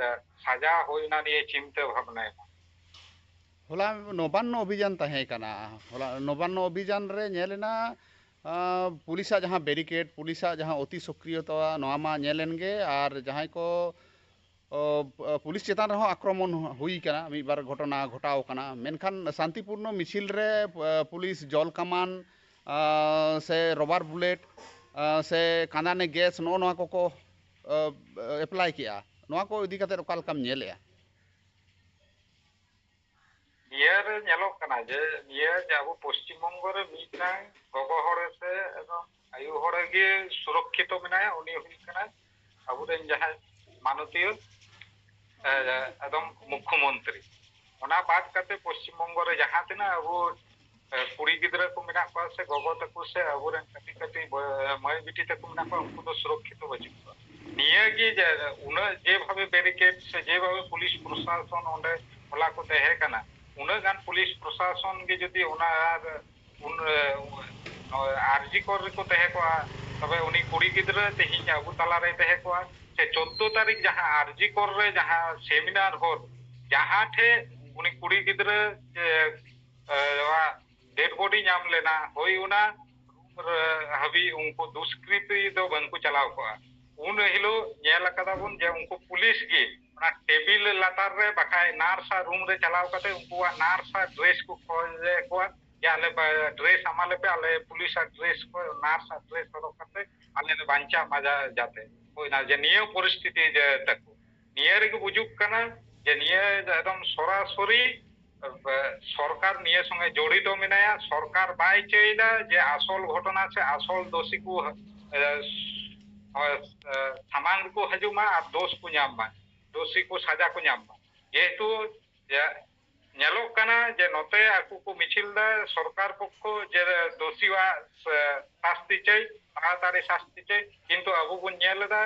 ᱥᱟᱡᱟ ᱦᱩᱭ ᱚᱱᱟ ᱱᱤᱭᱮ ᱪᱤᱱᱛᱟᱹ ᱵᱷᱟᱵᱽᱱᱟᱭ ᱢᱟ᱾ ᱦᱚᱞᱟ ᱱᱚᱵᱟᱱᱱᱚ ᱚᱵᱷᱤᱡᱟᱱ ᱛᱟᱦᱮᱸ ᱠᱟᱱᱟ᱾ ᱦᱚᱞᱟ ᱱᱚᱵᱟᱱᱱᱚ ᱚᱵᱷᱤᱡᱟᱱ ᱨᱮ ᱧᱮᱞ ᱮᱱᱟ, ᱟᱸ, ᱯᱩᱞᱤᱥᱟᱜ ᱡᱟᱦᱟᱸ ᱵᱮᱨᱤᱠᱮᱰ, ᱯᱩᱞᱤᱥᱟᱜ ᱡᱟᱦᱟᱸ ᱚᱛᱤ ᱥᱚᱠᱨᱤᱭᱚᱛᱟ, ᱱᱚᱣᱟ ᱢᱟ ᱧᱮᱞ ᱮᱱ ᱜᱮ, ᱟᱨ ᱡᱟᱦᱟᱸᱭ ᱠᱚ, ᱚ, ᱯᱩᱞᱤᱥ ᱪᱮᱛᱟᱱ ᱨᱮᱦᱚᱸ ᱟᱠᱨᱚᱢᱚᱱ ᱦᱩᱭ ᱠᱟᱱᱟ, ᱢᱤᱫ ᱵᱟᱨ ᱜᱷᱚᱴᱚᱱᱟ ᱜᱷᱚᱴᱟᱣ ᱠᱟᱱᱟ, ᱢᱮᱱᱠᱷᱟᱱ ᱥᱟᱱᱛᱤᱯᱩᱨᱱᱚ ᱢᱤᱪᱷᱤᱞ ᱨᱮ, ᱮ, ᱯᱩᱞᱤᱥ ᱡᱚᱞ ᱠᱟᱢᱟᱱ, ᱟᱸ, ᱥᱮ ᱨᱚᱵᱟᱨ ᱵᱩᱞᱮᱴ, ᱟᱸ, ᱥᱮ ᱠᱟᱸᱫᱟᱱᱮ ᱜᱮᱥ, ᱱᱚᱜᱼᱚ ᱱᱚᱣᱟ ᱠᱚᱠᱚ, ᱟᱸ, ᱮᱯᱞᱟᱭ ᱠᱮᱜᱼᱟ᱾ ᱱᱚᱣᱟ ᱠᱚ ᱤᱫᱤ ᱠᱟᱛᱮ ᱚᱠᱟ ᱞᱮᱠᱟᱢ ᱧᱮᱞᱮᱜᱼᱟ? ᱱᱤᱭᱟᱹ ᱨᱮ ᱧᱮᱞᱚᱜ ᱠᱟᱱᱟ ᱡᱮ ᱱᱤᱭᱟᱹ ᱡᱮ ᱟᱵᱚ ᱯᱚᱥᱪᱤᱢ ᱵᱚᱝᱜᱚ ᱨᱮ ᱢᱤᱫᱴᱟᱝ ᱜᱚᱜᱚ ᱦᱚᱲ ᱥᱮ ᱮᱠᱫᱚᱢ ᱟᱭᱳ ᱦᱚᱲ ᱜᱮ ᱥᱩᱨᱚᱠᱠᱷᱤᱛᱚ ᱢᱮᱱᱟᱭᱟ, ᱩᱱᱤ ᱦᱩᱭᱩᱜ ᱠᱟᱱᱟ ᱟᱵᱚᱨᱮᱱ ᱡᱟᱦᱟᱸᱭ ᱢᱟᱱᱚᱛᱤᱭᱟᱹ, ᱮ, ᱮᱠᱫᱚᱢ ᱢᱩᱠᱷᱚᱢᱚᱱᱛᱨᱤ᱾ ᱚᱱᱟ ᱵᱟᱫ ᱠᱟᱛᱮ ᱯᱚᱥᱪᱤᱢ ᱵᱚᱝᱜᱚ ᱨᱮ ᱡᱟᱦᱟᱸ ᱛᱤᱱᱟᱹᱜ ᱟᱵᱚ, ᱮ, ᱠᱩᱲᱤ ᱜᱤᱫᱽᱨᱟᱹ ᱠᱚ ᱢᱮᱱᱟᱜ ᱠᱚᱣᱟ ᱥᱮ ᱜᱚᱜᱚ ᱛᱟᱠᱚ ᱥᱮ ᱟᱵᱚᱨᱮᱱ ᱠᱟᱹᱴᱤᱡ ᱠᱟᱹᱴᱤᱡ ᱵᱚ-, ᱢᱟᱹᱭ ᱵᱤᱴᱤ ᱛᱟᱠᱚ ᱢᱮᱱᱟᱜ ᱠᱚᱣᱟ, ᱩᱱᱠᱩ ᱫᱚ ᱥᱩᱨᱚᱠᱠᱷᱤᱛᱚ ᱵᱟᱹᱪᱩᱜ ᱠᱚᱣᱟ᱾ ᱱᱤᱭᱟᱹ ᱜᱮ ᱡᱮ ᱩᱱᱟᱹᱜ ᱡᱮᱵᱷᱟᱵᱮ ᱵᱮᱨᱤᱠᱮᱰ ᱥᱮ ᱡᱮᱵᱷᱟᱵᱮ ᱯᱩᱞᱤᱥ ᱯᱨᱚᱥᱟᱥᱚᱱ ᱚᱸᱰᱮ ᱦᱚᱞᱟ ᱠᱚ ᱛᱟᱦᱮᱸ ᱠᱟᱱᱟ, ᱩᱱᱟᱹᱜ ᱜᱟᱱ ᱯᱩᱞᱤᱥ ᱯᱨᱚᱥᱟᱥᱚᱱ ᱜᱮ ᱡᱩᱫᱤ ᱚᱱᱟ ᱟᱨ ᱩᱱ, ᱮ, ᱱᱚᱜᱼᱚᱭ ᱟᱨ ᱡᱤ ᱠᱚᱨ ᱨᱮᱠᱚ ᱛᱟᱦᱮᱸ ᱠᱚᱜᱼᱟ, ᱛᱚᱵᱮ ᱩᱱᱤ ᱠᱩᱲᱤ ᱜᱤᱫᱽᱨᱟᱹ ᱛᱮᱦᱮᱧ ᱟᱵᱚ ᱛᱟᱞᱟᱨᱮᱭ ᱛᱟᱦᱮᱸ ᱠᱚᱜᱼᱟ᱾ ᱥᱮ ᱪᱳᱫᱽᱫᱳ ᱛᱟᱹᱨᱤᱠᱷ ᱡᱟᱦᱟᱸ ᱟᱨ ᱡᱤ ᱠᱚᱨ ᱨᱮ ᱡᱟᱦᱟᱸ ᱥᱮᱢᱤᱱᱟᱨ ᱦᱚᱞ, ᱡᱟᱦᱟᱸ ᱴᱷᱮᱡ ᱩᱱᱤ ᱠᱩᱲᱤ ᱜᱤᱫᱽᱨᱟᱹ, ᱮ, ᱮ, ᱰᱮᱰ ᱵᱚᱰᱤ ᱧᱟᱢ ᱞᱮᱱᱟ, ᱦᱳᱭ ᱚᱱᱟ ᱨᱩᱢ ᱨᱮ ᱦᱟᱹᱵᱤᱡ ᱩᱱᱠᱩ ᱫᱩᱥᱠᱨᱤᱛᱤ ᱫᱚ ᱵᱟᱝᱠᱚ ᱪᱟᱞᱟᱣ ᱠᱚᱜᱼᱟ᱾ ᱩᱱ ᱦᱤᱞᱳᱜ ᱧᱮᱞ ᱟᱠᱟᱫᱟ ᱵᱚᱱ ᱡᱮ ᱩᱱᱠᱩ ᱯᱩᱞᱤᱥ ᱜᱮ ᱚᱱᱟ ᱴᱮᱵᱤᱞ ᱞᱟᱛᱟᱨ ᱨᱮ ᱵᱟᱠᱷᱟᱡ ᱱᱟᱨᱥ ᱟᱜ ᱨᱩᱢ ᱨᱮ ᱪᱟᱞᱟᱣ ᱠᱟᱛᱮ ᱩᱱᱠᱩᱣᱟᱜ ᱱᱟᱨᱥ ᱟᱜ ᱰᱨᱮᱥ ᱠᱚ ᱠᱷᱚᱡᱮᱫ ᱠᱚᱣᱟ ᱡᱮ ᱟᱞᱮ ᱰᱨᱮᱥ ᱮᱢᱟ ᱞᱮᱯᱮ, ᱟᱞᱮ ᱯᱩᱞᱤᱥ ᱟᱜ ᱰᱨᱮᱥ ᱠᱚ, ᱱᱟᱨᱥ ᱟᱜ ᱰᱨᱮᱥ ᱦᱚᱨᱚᱜ ᱠᱟᱛᱮ ᱟᱞᱮ ᱞᱮ ᱵᱟᱧᱪᱟᱜ ᱢᱟ ᱡᱟ-, ᱡᱟᱛᱮ ᱦᱩᱭᱱᱟ ᱡᱮ ᱱᱤᱭᱟᱹ ᱯᱚᱨᱤᱥᱛᱷᱤᱛᱤ ᱡᱮ ᱛᱟᱠᱚ᱾ ᱱᱤᱭᱟᱹ ᱨᱮᱜᱮ ᱵᱩᱡᱩᱜ ᱠᱟᱱᱟ ᱡᱮ ᱱᱤᱭᱟᱹ ᱫᱚ ᱮᱠᱫᱚᱢ ᱥᱚᱨᱟᱥᱚᱨᱤ, ᱮ, ᱥᱚᱨᱠᱟᱨ ᱱᱤᱭᱟᱹ ᱥᱚᱸᱜᱮ ᱡᱚᱲᱤᱛᱚ ᱢᱮᱱᱟᱭᱟ᱾ ᱥᱚᱨᱠᱟᱨ ᱵᱟᱭ ᱪᱟᱹᱭᱫᱟ ᱡᱮ ᱟᱥᱚᱞ ᱜᱷᱚᱴᱚᱱᱟ ᱥᱮ ᱟᱥᱚᱞ ᱫᱳᱥᱤ ᱠᱚ, ᱮ, ᱮ, ᱥᱟᱢᱟᱝ ᱨᱮᱠᱚ ᱦᱤᱡᱩᱜ ᱢᱟ ᱟᱨ ᱫᱳᱥ ᱠᱚ ᱧᱟᱢ ᱢᱟ, ᱫᱳᱥᱤ ᱠᱚ ᱥᱟᱡᱟ ᱠᱚ ᱧᱟᱢ ᱢᱟ᱾ ᱡᱮᱦᱮᱛᱩ ᱡᱮ ᱧᱮᱞᱚᱜ ᱠᱟᱱᱟ ᱡᱮ ᱱᱚᱛᱮ ᱟᱠᱚ ᱠᱚ ᱢᱤᱪᱷᱤᱞ ᱫᱟ ᱥᱚᱨᱠᱟᱨ ᱯᱚᱠᱠᱷᱚ ᱡᱮ ᱫᱳᱥᱤᱣᱟᱜ ᱥᱮ ᱥᱟᱥᱛᱤ ᱪᱟᱹᱭ, ᱛᱟᱲᱟᱛᱟᱲᱤ ᱥᱟᱥᱛᱤ ᱪᱟᱹᱭ, ᱠᱤᱱᱛᱩ ᱟᱵᱚ ᱵᱚᱱ ᱧᱮᱞ ᱮᱫᱟ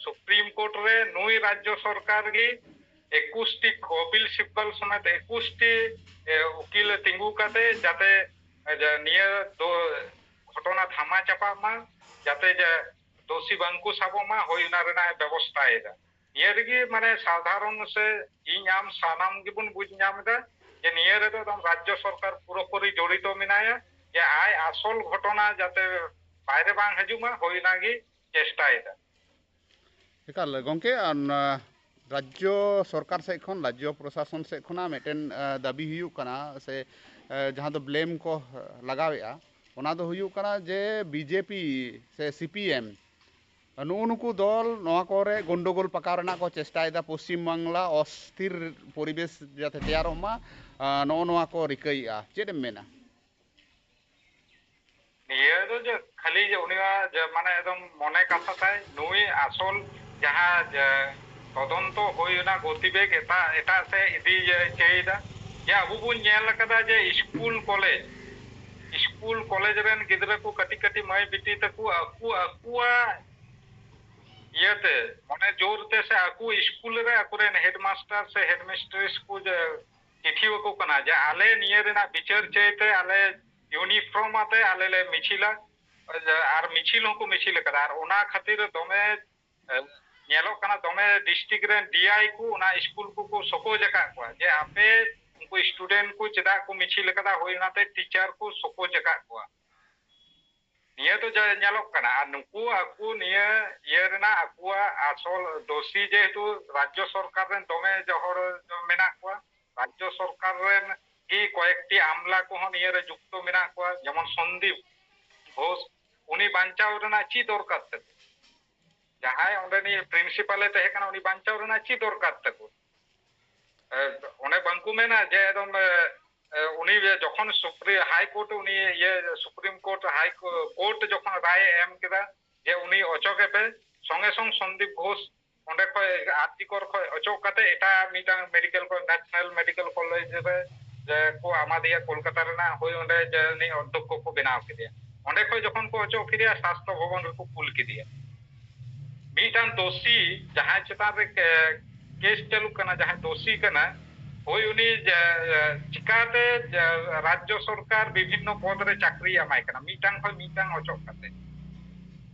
ᱥᱩᱯᱨᱤᱢ ᱠᱳᱨᱴ ᱨᱮ ᱱᱩᱭ ᱨᱟᱡᱽᱡᱚ ᱥᱚᱨᱠᱟᱨ ᱜᱮ ᱮᱠᱩᱥ ᱴᱤ ᱠᱚᱯᱤᱞ ᱥᱤᱵᱵᱟᱞ ᱥᱚᱢᱮᱛ ᱮᱠᱩᱥ ᱴᱤ, ᱮ, ᱩᱠᱤᱞ ᱮ ᱛᱤᱸᱜᱩ ᱠᱟᱛᱮ ᱡᱟᱛᱮ, ᱮ, ᱡᱮ ᱱᱤᱭᱟᱹ ᱫᱚ ᱜᱷᱚᱴᱚᱱᱟ ᱛᱷᱟᱢᱟ ᱪᱟᱯᱟᱜ ᱢᱟ, ᱡᱟᱛᱮ ᱡᱮ ᱫᱳᱥᱤ ᱵᱟᱝᱠᱚ ᱥᱟᱵᱚᱜ ᱢᱟ, ᱦᱳᱭ ᱚᱱᱟ ᱨᱮᱱᱟᱜ ᱮ ᱵᱮᱵᱚᱥᱛᱷᱟᱭᱮᱫᱟ᱾ ᱱᱤᱭᱟᱹ ᱨᱮᱜᱮ ᱢᱟᱱᱮ ᱥᱟᱫᱷᱟᱨᱚᱱ ᱥᱮ ᱤᱧ ᱟᱢ ᱥᱟᱱᱟᱢ ᱜᱮᱵᱚᱱ ᱵᱩᱡᱽ ᱧᱟᱢ ᱮᱫᱟ ᱡᱮ ᱱᱤᱭᱟᱹ ᱨᱮᱫᱚ ᱮᱠᱫᱚᱢ ᱨᱟᱡᱽᱡᱚ ᱥᱚᱨᱠᱟᱨ ᱯᱩᱨᱟᱹᱯᱩᱨᱤ ᱡᱚᱲᱤᱛᱚ ᱢᱮᱱᱟᱭᱟ, ᱡᱮ ᱟᱡ ᱟᱥᱚᱞ ᱜᱷᱚᱴᱚᱱᱟ ᱡᱟᱛᱮ ᱵᱟᱭᱨᱮ ᱵᱟᱝ ᱦᱤᱡᱩᱜ ᱢᱟ, ᱦᱳᱭ ᱚᱱᱟᱜᱮ ᱪᱮᱥᱴᱟᱭᱮᱫᱟ᱾ ᱮᱠᱟᱞ ᱜᱚᱢᱠᱮ, ᱟᱨ ᱱᱟ-, ᱨᱟᱡᱽᱡᱚ ᱥᱚᱨᱠᱟᱨ ᱥᱮᱫ ᱠᱷᱚᱱ, ᱨᱟᱡᱽᱡᱚ ᱯᱨᱚᱥᱟᱥᱚᱱ ᱥᱮᱫ ᱠᱷᱚᱱᱟᱜ ᱢᱤᱫᱴᱮᱱ, ᱟ, ᱫᱟᱹᱵᱤ ᱦᱩᱭᱩᱜ ᱠᱟᱱᱟ ᱥᱮ, ᱟ, ᱡᱟᱦᱟᱸ ᱫᱚ ᱵᱞᱮᱢ ᱠᱚ ᱞᱟᱜᱟᱣᱮᱫᱼᱟ, ᱚᱱᱟ ᱫᱚ ᱦᱩᱭᱩᱜ ᱠᱟᱱᱟ ᱡᱮ ᱵᱤᱡᱮᱯᱤ ᱥᱮ ᱥᱤᱯᱤᱮᱢ ᱱᱩᱜᱼᱩ ᱱᱩᱠᱩ ᱫᱚᱞ ᱱᱚᱣᱟ ᱠᱚᱨᱮ ᱜᱚᱱᱰᱚᱜᱳᱞ ᱯᱟᱠᱟᱣ ᱨᱮᱱᱟᱜ ᱠᱚ ᱪᱮᱥᱴᱟᱭᱮᱫᱟ, ᱯᱚᱥᱪᱤᱢ ᱵᱟᱝᱞᱟ ᱚᱥᱛᱷᱤᱨ ᱯᱚᱨᱤᱵᱮᱥ ᱡᱟᱛᱮ ᱛᱮᱭᱟᱨᱚᱜ ᱢᱟ, ᱟ, ᱱᱚᱜᱼᱚ ᱱᱚᱣᱟ ᱠᱚ ᱨᱤᱠᱟᱹᱭᱮᱫᱼᱟ᱾ ᱪᱮᱫ ᱮᱢ ᱢᱮᱱᱟ? ᱱᱤᱭᱟᱹ ᱫᱚ ᱡᱮ ᱠᱷᱟᱹᱞᱤ ᱡᱮ ᱩᱱᱤᱭᱟᱜ ᱡᱮ ᱢᱟᱱᱮ ᱮᱠᱫᱚᱢ ᱢᱚᱱᱮ ᱠᱟᱛᱷᱟ ᱛᱟᱭ, ᱱᱩᱭ ᱟᱥᱚᱞ ᱡᱟᱦᱟᱸ ᱡᱮ ᱛᱚᱫᱚᱱᱛᱚ ᱦᱩᱭ ᱚᱱᱟ ᱜᱚᱛᱤᱵᱮᱜᱽ ᱮᱴᱟᱜ ᱮᱴᱟᱜ ᱥᱮᱫ ᱤᱫᱤ ᱡᱮ ᱪᱟᱹᱭᱮᱫᱟ᱾ ᱡᱮ ᱟᱵᱚ ᱵᱚᱱ ᱧᱮᱞ ᱟᱠᱟᱫᱟ ᱡᱮ ᱥᱠᱩᱞ ᱠᱚᱞᱮᱡᱽ, ᱥᱠᱩᱞ ᱠᱚᱞᱮᱡᱽ ᱨᱮᱱ ᱜᱤᱫᱽᱨᱟᱹ ᱠᱚ ᱠᱟᱹᱴᱤᱡ ᱠᱟᱹᱴᱤᱡ ᱢᱟᱹᱭ ᱵᱤᱴᱤ ᱛᱟᱠᱚ ᱟᱠᱚ ᱟᱠᱚᱣᱟᱜ ᱤᱭᱟᱹᱛᱮ ᱢᱚᱱᱮ ᱡᱳᱨ ᱛᱮ ᱥᱮ ᱟᱠᱚ ᱥᱠᱩᱞ ᱨᱮ ᱟᱠᱚᱨᱮᱱ ᱦᱮᱰᱢᱟᱥᱴᱟᱨ ᱥᱮ ᱦᱮᱰᱢᱤᱥᱴᱨᱮᱥ ᱠᱚ ᱡᱮ ᱪᱤᱴᱷᱤ ᱟᱠᱚ ᱠᱟᱱᱟ ᱡᱮ ᱟᱞᱮ ᱱᱤᱭᱟᱹ ᱨᱮᱱᱟᱜ ᱵᱤᱪᱟᱹᱨ ᱪᱟᱹᱭ ᱛᱮ ᱟᱞᱮ ᱤᱭᱩᱱᱤᱯᱷᱨᱚᱢ ᱟᱛᱮ ᱟᱞᱮ ᱞᱮ ᱢᱤᱪᱷᱤᱞᱟ, ᱟᱨ ᱢᱤᱪᱷᱤᱞ ᱦᱚᱸᱠᱚ ᱢᱤᱪᱷᱤᱞ ᱟᱠᱟᱫᱟ᱾ ᱟᱨ ᱚᱱᱟ ᱠᱷᱟᱹᱛᱤᱨ ᱫᱚᱢᱮ, ᱮ, ᱧᱮᱞᱚᱜ ᱠᱟᱱᱟ ᱫᱚᱢᱮ ᱰᱤᱥᱴᱨᱤᱠᱴ ᱨᱮᱱ ᱰᱤ ᱟᱭ ᱠᱚ ᱚᱱᱟ ᱥᱠᱩᱞ ᱠᱚᱠᱚ ᱥᱚᱠᱳᱡᱽ ᱟᱠᱟᱫ ᱠᱚᱣᱟ ᱡᱮ ᱟᱯᱮ ᱩᱱᱠᱩ ᱥᱴᱩᱰᱮᱱᱴ ᱠᱚ ᱪᱮᱫᱟᱜ ᱠᱚ ᱢᱤᱪᱷᱤᱞ ᱟᱠᱟᱫᱟ, ᱦᱳᱭ ᱚᱱᱟᱛᱮ ᱴᱤᱪᱟᱨ ᱠᱚ ᱥᱚᱠᱳᱡᱽ ᱟᱠᱟᱫ ᱠᱚᱣᱟ᱾ ᱱᱤᱭᱟᱹ ᱫᱚ ᱡᱟ ᱧᱮᱞᱚᱜ ᱠᱟᱱᱟ᱾ ᱟᱨ ᱱᱩᱠᱩ ᱟᱠᱚ ᱱᱤᱭᱟᱹ ᱤᱭᱟᱹ ᱨᱮᱱᱟᱜ ᱟᱠᱚᱣᱟᱜ ᱟᱥᱚᱞ ᱫᱳᱥᱤ ᱡᱮᱦᱮᱛᱩ ᱨᱟᱡᱽᱡᱚ ᱥᱚᱨᱠᱟᱨ ᱨᱮᱱ ᱫᱚᱢᱮ ᱡᱚ ᱦᱚᱲ ᱢᱮᱱᱟᱜ ᱠᱚᱣᱟ, ᱨᱟᱡᱽᱡᱚ ᱥᱚᱨᱠᱟᱨ ᱨᱮᱱ ᱜᱮ ᱠᱚᱭᱮᱠᱴᱤ ᱟᱢᱞᱟ ᱠᱚᱦᱚᱸ ᱱᱤᱭᱟᱹ ᱨᱮ ᱡᱩᱠᱛᱚ ᱢᱮᱱᱟᱜ ᱠᱚᱣᱟ, ᱡᱮᱢᱚᱱ ᱥᱚᱱᱫᱤᱯ ᱜᱷᱳᱥ, ᱩᱱᱤ ᱵᱟᱧᱪᱟᱣ ᱨᱮᱱᱟᱜ ᱪᱮᱫ ᱫᱚᱨᱠᱟᱨ ᱛᱟᱠᱚ? ᱡᱟᱦᱟᱸᱭ ᱚᱸᱰᱮᱱᱤᱡ ᱯᱨᱤᱱᱥᱤᱯᱟᱞᱮ ᱛᱟᱦᱮᱸ ᱠᱟᱱᱟ, ᱩᱱᱤ ᱵᱟᱧᱪᱟᱣ ᱨᱮᱱᱟᱜ ᱪᱮᱫ ᱫᱚᱨᱠᱟᱨ ᱛᱟᱠᱚ? ᱮ, ᱚᱸᱰᱮ ᱵᱟᱝᱠᱚ ᱢᱮᱱᱟ ᱡᱮ ᱮᱠᱫᱚᱢ, ᱮ, ᱮ, ᱩᱱᱤ ᱡᱚᱠᱷᱚᱱ ᱥᱩᱯᱨᱤ-, ᱦᱟᱭ ᱠᱳᱨᱴ, ᱩᱱᱤ ᱤᱭᱟᱹ ᱥᱩᱯᱨᱤᱢ ᱠᱳᱨᱴ, ᱦᱟᱭ ᱠᱳ-, ᱠᱳᱨᱴ ᱡᱚᱠᱷᱚᱱ ᱨᱟᱭ ᱮ ᱮᱢ ᱠᱮᱫᱟ ᱡᱮ ᱩᱱᱤ ᱚᱪᱚᱜ ᱮᱯᱮ, ᱥᱚᱸᱜᱮ ᱥᱚᱝ ᱥᱚᱱᱫᱤᱯ ᱜᱷᱳᱥ ᱚᱸᱰᱮ ᱠᱷᱚᱡ, ᱟᱨ ᱡᱤ ᱠᱚᱨ ᱠᱷᱚᱡ ᱚᱪᱚᱜ ᱠᱟᱛᱮ ᱮᱴᱟᱜ ᱢᱤᱫᱴᱟᱝ ᱢᱮᱰᱤᱠᱮᱞ ᱠᱚ, ᱱᱮᱥᱱᱟᱞ ᱢᱮᱰᱤᱠᱮᱞ ᱠᱚᱞᱮᱡᱽ ᱨᱮ ᱡᱮ ᱠᱚ ᱮᱢᱟᱫᱮᱭᱟ, ᱠᱳᱞᱠᱟᱛᱟ ᱨᱮᱱᱟᱜ, ᱦᱳᱭ, ᱚᱸᱰᱮ ᱡᱮ ᱩᱱᱤ ᱚᱫᱽᱫᱷᱚᱠᱠᱷᱚ ᱠᱚ ᱵᱮᱱᱟᱣ ᱠᱮᱫᱮᱭᱟ᱾ ᱚᱸᱰᱮ ᱠᱷᱚᱡ ᱡᱚᱠᱷᱚᱱ ᱠᱚ ᱚᱪᱚᱜ ᱠᱮᱫᱮᱭᱟ, ᱥᱟᱥᱛᱷᱚ ᱵᱷᱚᱵᱚᱱ ᱨᱮᱠᱚ ᱠᱩᱞ ᱠᱮᱫᱮᱭᱟ᱾ ᱢᱤᱫᱴᱟᱝ ᱫᱳᱥᱤ ᱡᱟᱦᱟᱸᱭ ᱪᱮᱛᱟᱱ ᱨᱮ ᱠᱮ-, ᱠᱮᱥ ᱪᱟᱹᱞᱩᱜ ᱠᱟᱱᱟ, ᱡᱟᱦᱟᱸᱭ ᱫᱳᱥᱤ ᱠᱟᱱᱟ, ᱦᱳᱭ, ᱩᱱᱤ ᱡᱮ, ᱪᱤᱠᱟᱛᱮ ᱡᱮ ᱨᱟᱡᱽᱡᱚ ᱥᱚᱨᱠᱟᱨ ᱵᱤᱵᱷᱤᱱᱱᱚ ᱯᱚᱫᱽ ᱨᱮ ᱪᱟᱹᱠᱨᱤ ᱮᱢᱟᱭ ᱠᱟᱱᱟ, ᱢᱤᱫᱴᱟᱝ ᱠᱷᱚᱱ ᱢᱤᱫᱴᱟᱝ ᱚᱪᱚᱜ ᱠᱟᱛᱮ?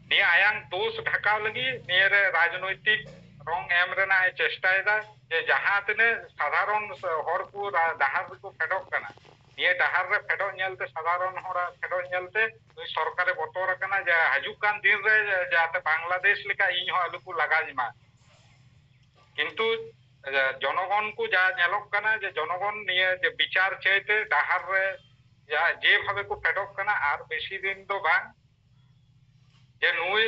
ᱱᱤᱭᱟᱹ ᱟᱭᱟᱝ ᱫᱳᱥ ᱰᱷᱟᱠᱟᱣ ᱞᱟᱹᱜᱤᱫ ᱱᱤᱭᱟᱹ ᱨᱮ ᱨᱟᱡᱽᱱᱳᱭᱛᱤᱠ ᱨᱚᱝ ᱮᱢ ᱨᱮᱱᱟᱜ ᱮ ᱪᱮᱥᱴᱟᱭᱮᱫᱟ, ᱡᱮ ᱡᱟᱦᱟᱸ ᱛᱤᱱᱟᱹᱜ ᱥᱟᱫᱷᱟᱨᱚᱱ ᱦᱚᱲ ᱠᱚ ᱨᱟ-, ᱰᱟᱦᱟᱨ ᱨᱮᱠᱚ ᱯᱷᱮᱰᱚᱜ ᱠᱟᱱᱟ, ᱱᱤᱭᱟᱹ ᱰᱟᱦᱟᱨ ᱨᱮ ᱯᱷᱮᱰᱚᱜ ᱧᱮᱞᱛᱮ, ᱥᱟᱫᱷᱟᱨᱚᱱ ᱦᱚᱲᱟᱜ ᱯᱷᱮᱰᱚᱜ ᱧᱮᱞᱛᱮ ᱱᱩᱭ ᱥᱚᱨᱠᱟᱨᱮ ᱵᱚᱛᱚᱨ ᱟᱠᱟᱱᱟ ᱡᱮ ᱦᱤᱡᱩᱜ ᱠᱟᱱ ᱫᱤᱱ ᱨᱮ ᱡᱟᱛᱮ ᱵᱟᱝᱞᱟᱫᱮᱥ ᱞᱮᱠᱟ ᱤᱧ ᱦᱚᱸ ᱟᱞᱚ ᱠᱚ ᱞᱟᱜᱟᱧ ᱢᱟ᱾ ᱠᱤᱱᱛᱩ, ᱮ, ᱡᱚᱱᱚᱜᱚᱱ ᱠᱚ ᱡᱟ ᱧᱮᱞᱚᱜ ᱠᱟᱱᱟ ᱡᱮ ᱡᱚᱱᱚᱜᱚᱱ ᱱᱤᱭᱟᱹ ᱡᱮ ᱵᱤᱪᱟᱨ ᱪᱟᱹᱭᱛᱮ ᱰᱟᱦᱟᱨ ᱨᱮ ᱡᱟ, ᱡᱮᱵᱷᱟᱵᱮ ᱠᱚ ᱯᱷᱮᱰᱚᱜ ᱠᱟᱱᱟ, ᱟᱨ ᱵᱮᱥᱤ ᱫᱤᱱ ᱫᱚ ᱵᱟᱝ ᱡᱮ ᱱᱩᱭ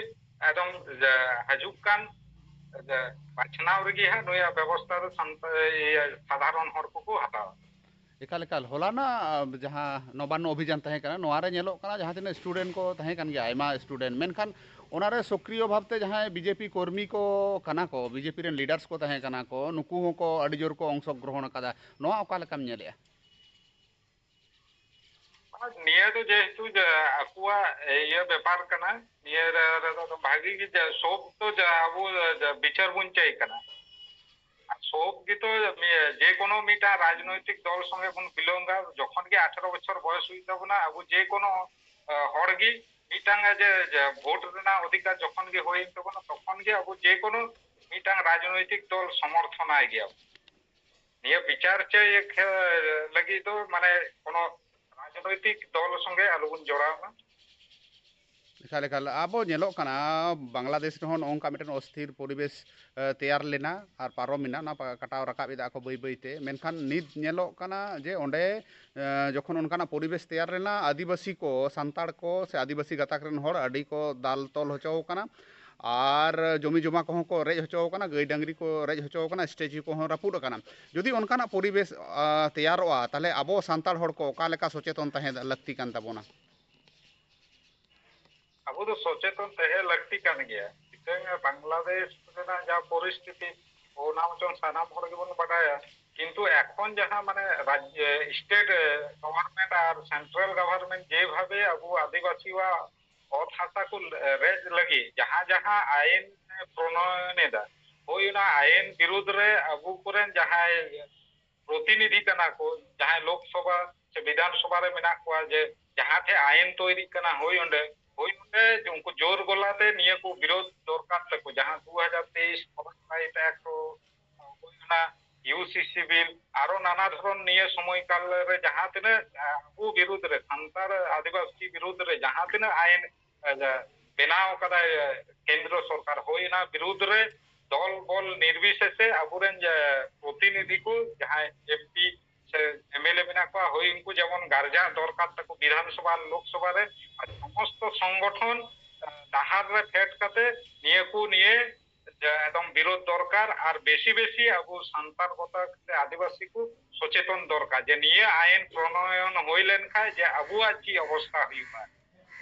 ᱮᱠᱫᱚᱢ ᱡᱮ ᱦᱤᱡᱩᱜ ᱠᱟᱱ ᱡᱮ ᱵᱟᱪᱷᱱᱟᱣ ᱨᱮᱜᱮ ᱦᱟᱸᱜ ᱱᱩᱭᱟᱜ ᱵᱮᱵᱚᱥᱛᱷᱟ ᱫᱚ ᱥᱟᱱᱛᱟ-, ᱤᱭᱟᱹ, ᱥᱟᱫᱷᱟᱨᱚᱱ ᱦᱚᱲ ᱠᱚᱠᱚ ᱦᱟᱛᱟᱣᱟ᱾ ᱮᱠᱟᱞ, ᱮᱠᱟᱞ᱾ ᱦᱚᱞᱟᱱᱟᱜ, ᱟ, ᱡᱟᱦᱟᱸ ᱱᱚᱵᱟᱱᱱᱚ ᱚᱵᱷᱤᱡᱟᱱ ᱛᱟᱦᱮᱸ ᱠᱟᱱᱟ, ᱱᱚᱣᱟ ᱨᱮ ᱧᱮᱞᱚᱜ ᱠᱟᱱᱟ ᱡᱟᱦᱟᱸ ᱛᱤᱱᱟᱹᱜ student ᱠᱚ ᱛᱟᱦᱮᱸ ᱠᱟᱱ ᱜᱮᱭᱟ, ᱟᱭᱢᱟ student, ᱢᱮᱱᱠᱷᱟᱱ ᱚᱱᱟ ᱨᱮ ᱥᱚᱠᱨᱤᱭᱚ ᱵᱷᱟᱵᱽ ᱛᱮ ᱡᱟᱦᱟᱸᱭ ᱵᱤᱡᱮᱯᱤ ᱠᱚᱨᱢᱤ ᱠᱚ ᱠᱟᱱᱟ ᱠᱚ, ᱵᱤᱡᱮᱯᱤ ᱨᱮᱱ leaders ᱠᱚ ᱛᱟᱦᱮᱸ ᱠᱟᱱᱟ ᱠᱚ, ᱱᱩᱠᱩ ᱦᱚᱸᱠᱚ ᱟᱹᱰᱤ ᱡᱳᱨ ᱠᱚ ᱚᱝᱥᱚᱜᱨᱚᱦᱚᱱ ᱟᱠᱟᱫᱟ᱾ ᱱᱚᱣᱟ ᱚᱠᱟ ᱞᱮᱠᱟᱢ ᱧᱮᱞᱮᱜᱼᱟ? ᱱᱤᱭᱟᱹ ᱫᱚ ᱡᱮᱦᱮᱛᱩ ᱡᱮ ᱟᱠᱚᱣᱟᱜ ᱤᱭᱟᱹ ᱵᱮᱯᱟᱨ ᱠᱟᱱᱟ, ᱱᱤᱭᱟᱹ ᱨᱮ, ᱨᱮᱫᱚ ᱵᱷᱟᱜᱤ ᱜᱮ ᱡᱮ ᱥᱚᱵ ᱫᱚ ᱡᱮ ᱟᱵᱚ ᱡᱮ ᱵᱤᱪᱟᱹᱨ ᱵᱚᱱ ᱪᱟᱹᱭ ᱠᱟᱱᱟ᱾ ᱟᱨ ᱥᱚᱵ ᱜᱮᱛᱚ ᱢᱤ-, ᱡᱮᱠᱳᱱᱳ ᱢᱤᱫᱴᱟᱝ ᱨᱟᱡᱽᱱᱳᱭᱛᱤᱠ ᱫᱚᱞ ᱥᱚᱸᱜᱮ ᱵᱚᱱ belong-ᱟ, ᱡᱚᱠᱷᱚᱱ ᱜᱮ ᱟᱴᱷᱟᱨᱚ ᱵᱚᱪᱷᱚᱨ ᱵᱚᱭᱚᱥ ᱦᱩᱭᱩᱜ ᱛᱟᱵᱚᱱᱟ, ᱟᱵᱚ ᱡᱮᱠᱳᱱᱳ, ᱮ, ᱦᱚᱲ ᱜᱮ ᱢᱤᱫᱴᱟᱝ ᱡᱮ, ᱡᱮ ᱵᱷᱳᱴ ᱨᱮᱱᱟᱜ ᱚᱫᱷᱤᱠᱟᱨ ᱡᱚᱠᱷᱚᱱ ᱜᱮ ᱦᱩᱭᱮᱱ ᱛᱟᱵᱚᱱᱟ, ᱛᱚᱠᱷᱚᱱ ᱜᱮ ᱟᱵᱚ ᱡᱮᱠᱳᱱᱳ ᱢᱤᱫᱴᱟᱝ ᱨᱟᱡᱽᱱᱳᱭᱛᱤᱠ ᱫᱚᱞ ᱥᱚᱢᱚᱨᱛᱷᱚᱱᱟᱭ ᱜᱮᱭᱟ᱾ ᱱᱤᱭᱟᱹ ᱵᱤᱪᱟᱨ ᱪᱟᱹᱭ ᱠᱷᱮ-, ᱞᱟᱹᱜᱤᱫ ᱫᱚ, ᱢᱟᱱᱮ, ᱠᱳᱱᱳ ᱨᱟᱡᱽᱱᱳᱭᱛᱤᱠ ᱫᱚᱞ ᱥᱚᱸᱜᱮ ᱟᱞᱚᱵᱚᱱ ᱡᱚᱲᱟᱣ ᱢᱟ᱾ ᱮᱠᱟᱞ, ᱮᱠᱟᱞ᱾ ᱟᱵᱚ ᱧᱮᱞᱚᱜ ᱠᱟᱱᱟ, ᱵᱟᱝᱞᱟᱫᱮᱥ ᱨᱮᱦᱚᱸ ᱱᱚᱜᱼᱚ ᱱᱚᱝᱠᱟ ᱢᱤᱫᱴᱮᱱ ᱚᱥᱛᱷᱤᱨ ᱯᱚᱨᱤᱵᱮᱥ, ᱮ, ᱛᱮᱭᱟᱨ ᱞᱮᱱᱟ ᱟᱨ ᱯᱟᱨᱚᱢ ᱮᱱᱟ, ᱚᱱᱟ ᱯᱟ-, ᱠᱟᱴᱟᱣ ᱨᱟᱠᱟᱵ ᱮᱫᱟ ᱠᱚ ᱵᱟᱹᱭ ᱵᱟᱹᱭ ᱛᱮ᱾ ᱢᱮᱱᱠᱷᱟᱱ ᱱᱤᱛ ᱧᱮᱞᱚᱜ ᱠᱟᱱᱟ ᱡᱮ ᱚᱸᱰᱮ, ᱮ, ᱡᱚᱠᱷᱚᱱ ᱚᱱᱠᱟᱱᱟᱜ ᱯᱚᱨᱤᱵᱮᱥ ᱛᱮᱭᱟᱨ ᱞᱮᱱᱟ, ᱟᱹᱫᱤᱵᱟᱹᱥᱤ ᱠᱚ, ᱥᱟᱱᱛᱟᱲ ᱠᱚ ᱥᱮ ᱟᱹᱫᱤᱵᱟᱹᱥᱤ ᱜᱟᱛᱟᱠ ᱨᱮᱱ ᱦᱚᱲ ᱟᱹᱰᱤ ᱠᱚ ᱫᱟᱞ ᱛᱚᱞ ᱦᱚᱪᱚ ᱟᱠᱟᱱᱟ ᱟᱨ ᱡᱚᱢᱤ ᱡᱚᱢᱟ ᱠᱚᱦᱚᱸ ᱠᱚ ᱨᱮᱡ ᱦᱚᱪᱚ ᱟᱠᱟᱱᱟ, ᱜᱟᱹᱭ ᱰᱟᱹᱝᱨᱤ ᱠᱚ ᱨᱮᱡ ᱦᱚᱪᱚ ᱟᱠᱟᱱᱟ, ᱥᱴᱮᱪᱩ ᱠᱚᱦᱚᱸ ᱨᱟᱹᱯᱩᱫ ᱟᱠᱟᱱᱟ᱾ ᱡᱩᱫᱤ ᱚᱱᱠᱟᱱᱟᱜ ᱯᱚᱨᱤᱵᱮᱥ, ᱟ, ᱛᱮᱭᱟᱨᱚᱜᱼᱟ, ᱛᱟᱦᱚᱞᱮ ᱟᱵᱚ ᱥᱟᱱᱛᱟᱲ ᱦᱚᱲ ᱠᱚ ᱚᱠᱟ ᱞᱮᱠᱟ ᱥᱚᱪᱮᱛᱚᱱ ᱛᱟᱦᱮᱸ ᱞᱟᱹᱠᱛᱤ ᱠᱟᱱ ᱛᱟᱵᱚᱱᱟ? ᱟᱵᱚ ᱫᱚ ᱥᱚᱪᱮᱛᱚᱱ ᱛᱟᱦᱮᱸ ᱞᱟᱹᱠᱛᱤ ᱠᱟᱱ ᱜᱮᱭᱟ᱾ ᱢᱤᱫᱴᱟᱝ ᱵᱟᱝᱞᱟᱫᱮᱥ ᱨᱮᱱᱟᱜ ᱡᱟᱦᱟᱸ ᱯᱚᱨᱤᱥᱛᱷᱤᱛᱤ, ᱚᱱᱟ ᱢᱟᱪᱚᱝ ᱥᱟᱱᱟᱢ ᱦᱚᱲ ᱜᱮᱵᱚᱱ ᱵᱟᱰᱟᱭᱟ, ᱠᱤᱱᱛᱩ ᱮᱠᱷᱚᱱ ᱡᱟᱦᱟᱸ ᱢᱟᱱᱮ ᱨᱟᱡᱽ-, state government ᱟᱨ central government ᱡᱮᱵᱷᱟᱵᱮ ᱟᱵᱚ ᱟᱹᱫᱤᱵᱟᱹᱥᱤᱣᱟᱜ ᱚᱛ ᱦᱟᱥᱟ ᱠᱚ ᱨᱮᱡ ᱞᱟᱹᱜᱤᱫ ᱡᱟᱦᱟᱸ ᱡᱟᱦᱟᱸ ᱟᱭᱤᱱ ᱯᱨᱚᱱᱚᱭᱚᱱ ᱮᱫᱟ, ᱦᱳᱭ, ᱚᱱᱟ ᱟᱭᱤᱱ ᱵᱤᱨᱩᱫᱽ ᱨᱮ ᱟᱵᱚ ᱠᱚᱨᱮᱱ ᱡᱟᱦᱟᱸᱭ ᱯᱨᱚᱛᱤᱱᱤᱫᱷᱤ ᱠᱟᱱᱟ ᱠᱚ, ᱡᱟᱦᱟᱸᱭ ᱞᱳᱠᱥᱚᱵᱷᱟ ᱥᱮ ᱵᱤᱫᱷᱟᱱ ᱥᱚᱵᱷᱟ ᱨᱮ ᱢᱮᱱᱟᱜ ᱠᱚᱣᱟ, ᱡᱮ ᱡᱟᱦᱟᱸ ᱴᱷᱮᱱ ᱟᱭᱤᱱ ᱛᱳᱭᱨᱤᱜ ᱠᱟᱱᱟ, ᱦᱳᱭ ᱚᱸᱰᱮ, ᱦᱳᱭ ᱚᱸᱰᱮ ᱩᱱᱠᱩ ᱡᱳᱨ ᱜᱚᱞᱟᱛᱮ ᱱᱤᱭᱟᱹ ᱠᱚ ᱵᱤᱨᱳᱫᱷ ᱫᱚᱨᱠᱟᱨ ᱛᱟᱠᱚ, ᱡᱟᱦᱟᱸ ᱫᱩ ᱦᱟᱡᱟᱨ ᱛᱮᱭᱤᱥ ᱠᱚᱨᱚᱱᱟ ᱨᱟᱭᱤᱴ ᱮᱠᱴ, ᱦᱳᱭ ᱚᱱᱟ ᱤᱭᱩ ᱥᱤ ᱥᱤ ᱵᱤᱞ, ᱟᱨᱚ ᱱᱟᱱᱟ ᱫᱷᱚᱨᱚᱱ ᱱᱤᱭᱟᱹ ᱥᱚᱢᱚᱭ ᱠᱟᱞ ᱨᱮ ᱡᱟᱦᱟᱸ ᱛᱤᱱᱟᱹᱜ, ᱟᱵᱚ ᱵᱤᱨᱩᱫᱽ ᱨᱮ, ᱥᱟᱱᱛᱟᱲ ᱟᱹᱫᱤᱵᱟᱹᱥᱤ ᱵᱤᱨᱩᱫᱽ ᱨᱮ ᱡᱟᱦᱟᱸ ᱛᱤᱱᱟᱹᱜ ᱟᱭᱤᱱ ᱵᱮᱱᱟᱣ ᱠᱟᱫᱟᱭ ᱠᱮᱱᱫᱨᱚ ᱥᱚᱨᱠᱟᱨ, ᱦᱳᱭ ᱚᱱᱟ ᱵᱤᱨᱩᱫᱽ ᱨᱮ ᱫᱚᱞ ᱵᱚᱞ ᱱᱤᱨᱵᱤᱥᱮᱥᱮ ᱟᱵᱚᱨᱮᱱ ᱡᱮ ᱯᱨᱚᱛᱤᱱᱤᱫᱷᱤ ᱠᱚ, ᱡᱟᱦᱟᱸᱭ ᱮᱢ ᱯᱤ ᱥᱮ ᱮᱢ ᱮᱞ ᱮ ᱢᱮᱱᱟᱜ ᱠᱚᱣᱟ, ᱦᱳᱭ ᱩᱱᱠᱩ ᱡᱮᱢᱚᱱ ᱜᱟᱨᱡᱟ ᱫᱚᱨᱠᱟᱨ ᱛᱟᱠᱚ ᱵᱤᱫᱷᱟᱱ ᱥᱚᱵᱷᱟ, ᱞᱳᱠ ᱥᱚᱵᱷᱟ ᱨᱮ, ᱟᱨ ᱥᱚᱢᱚᱥᱛᱚ ᱥᱚᱝᱜᱚᱴᱷᱚᱱ, ᱟᱦ, ᱰᱟᱦᱟᱨ ᱨᱮ ᱯᱷᱮᱰ ᱠᱟᱛᱮ ᱱᱤᱭᱟᱹ ᱠᱚ ᱱᱤᱭᱟᱹ ᱡᱮ ᱮᱠᱫᱚᱢ ᱵᱤᱨᱳᱫᱷ ᱫᱚᱨᱠᱟᱨ, ᱟᱨ ᱵᱮᱥᱤ ᱵᱮᱥᱤ ᱟᱵᱚ ᱥᱟᱱᱛᱟᱲ ᱠᱚ ᱥᱮ ᱟᱹᱫᱤᱵᱟᱹᱥᱤ ᱠᱚ ᱥᱚᱪᱮᱛᱚᱱ ᱫᱚᱨᱠᱟᱨ ᱡᱮ ᱱᱤᱭᱟᱹ ᱟᱭᱤᱱ ᱯᱨᱚᱱᱚᱭᱚᱱ ᱦᱩᱭ ᱞᱮᱱᱠᱷᱟᱱ ᱡᱮ ᱟᱵᱚᱣᱟᱜ ᱪᱮᱫ ᱚᱵᱚᱥᱛᱟ ᱦᱩᱭᱩᱜᱼᱟ᱾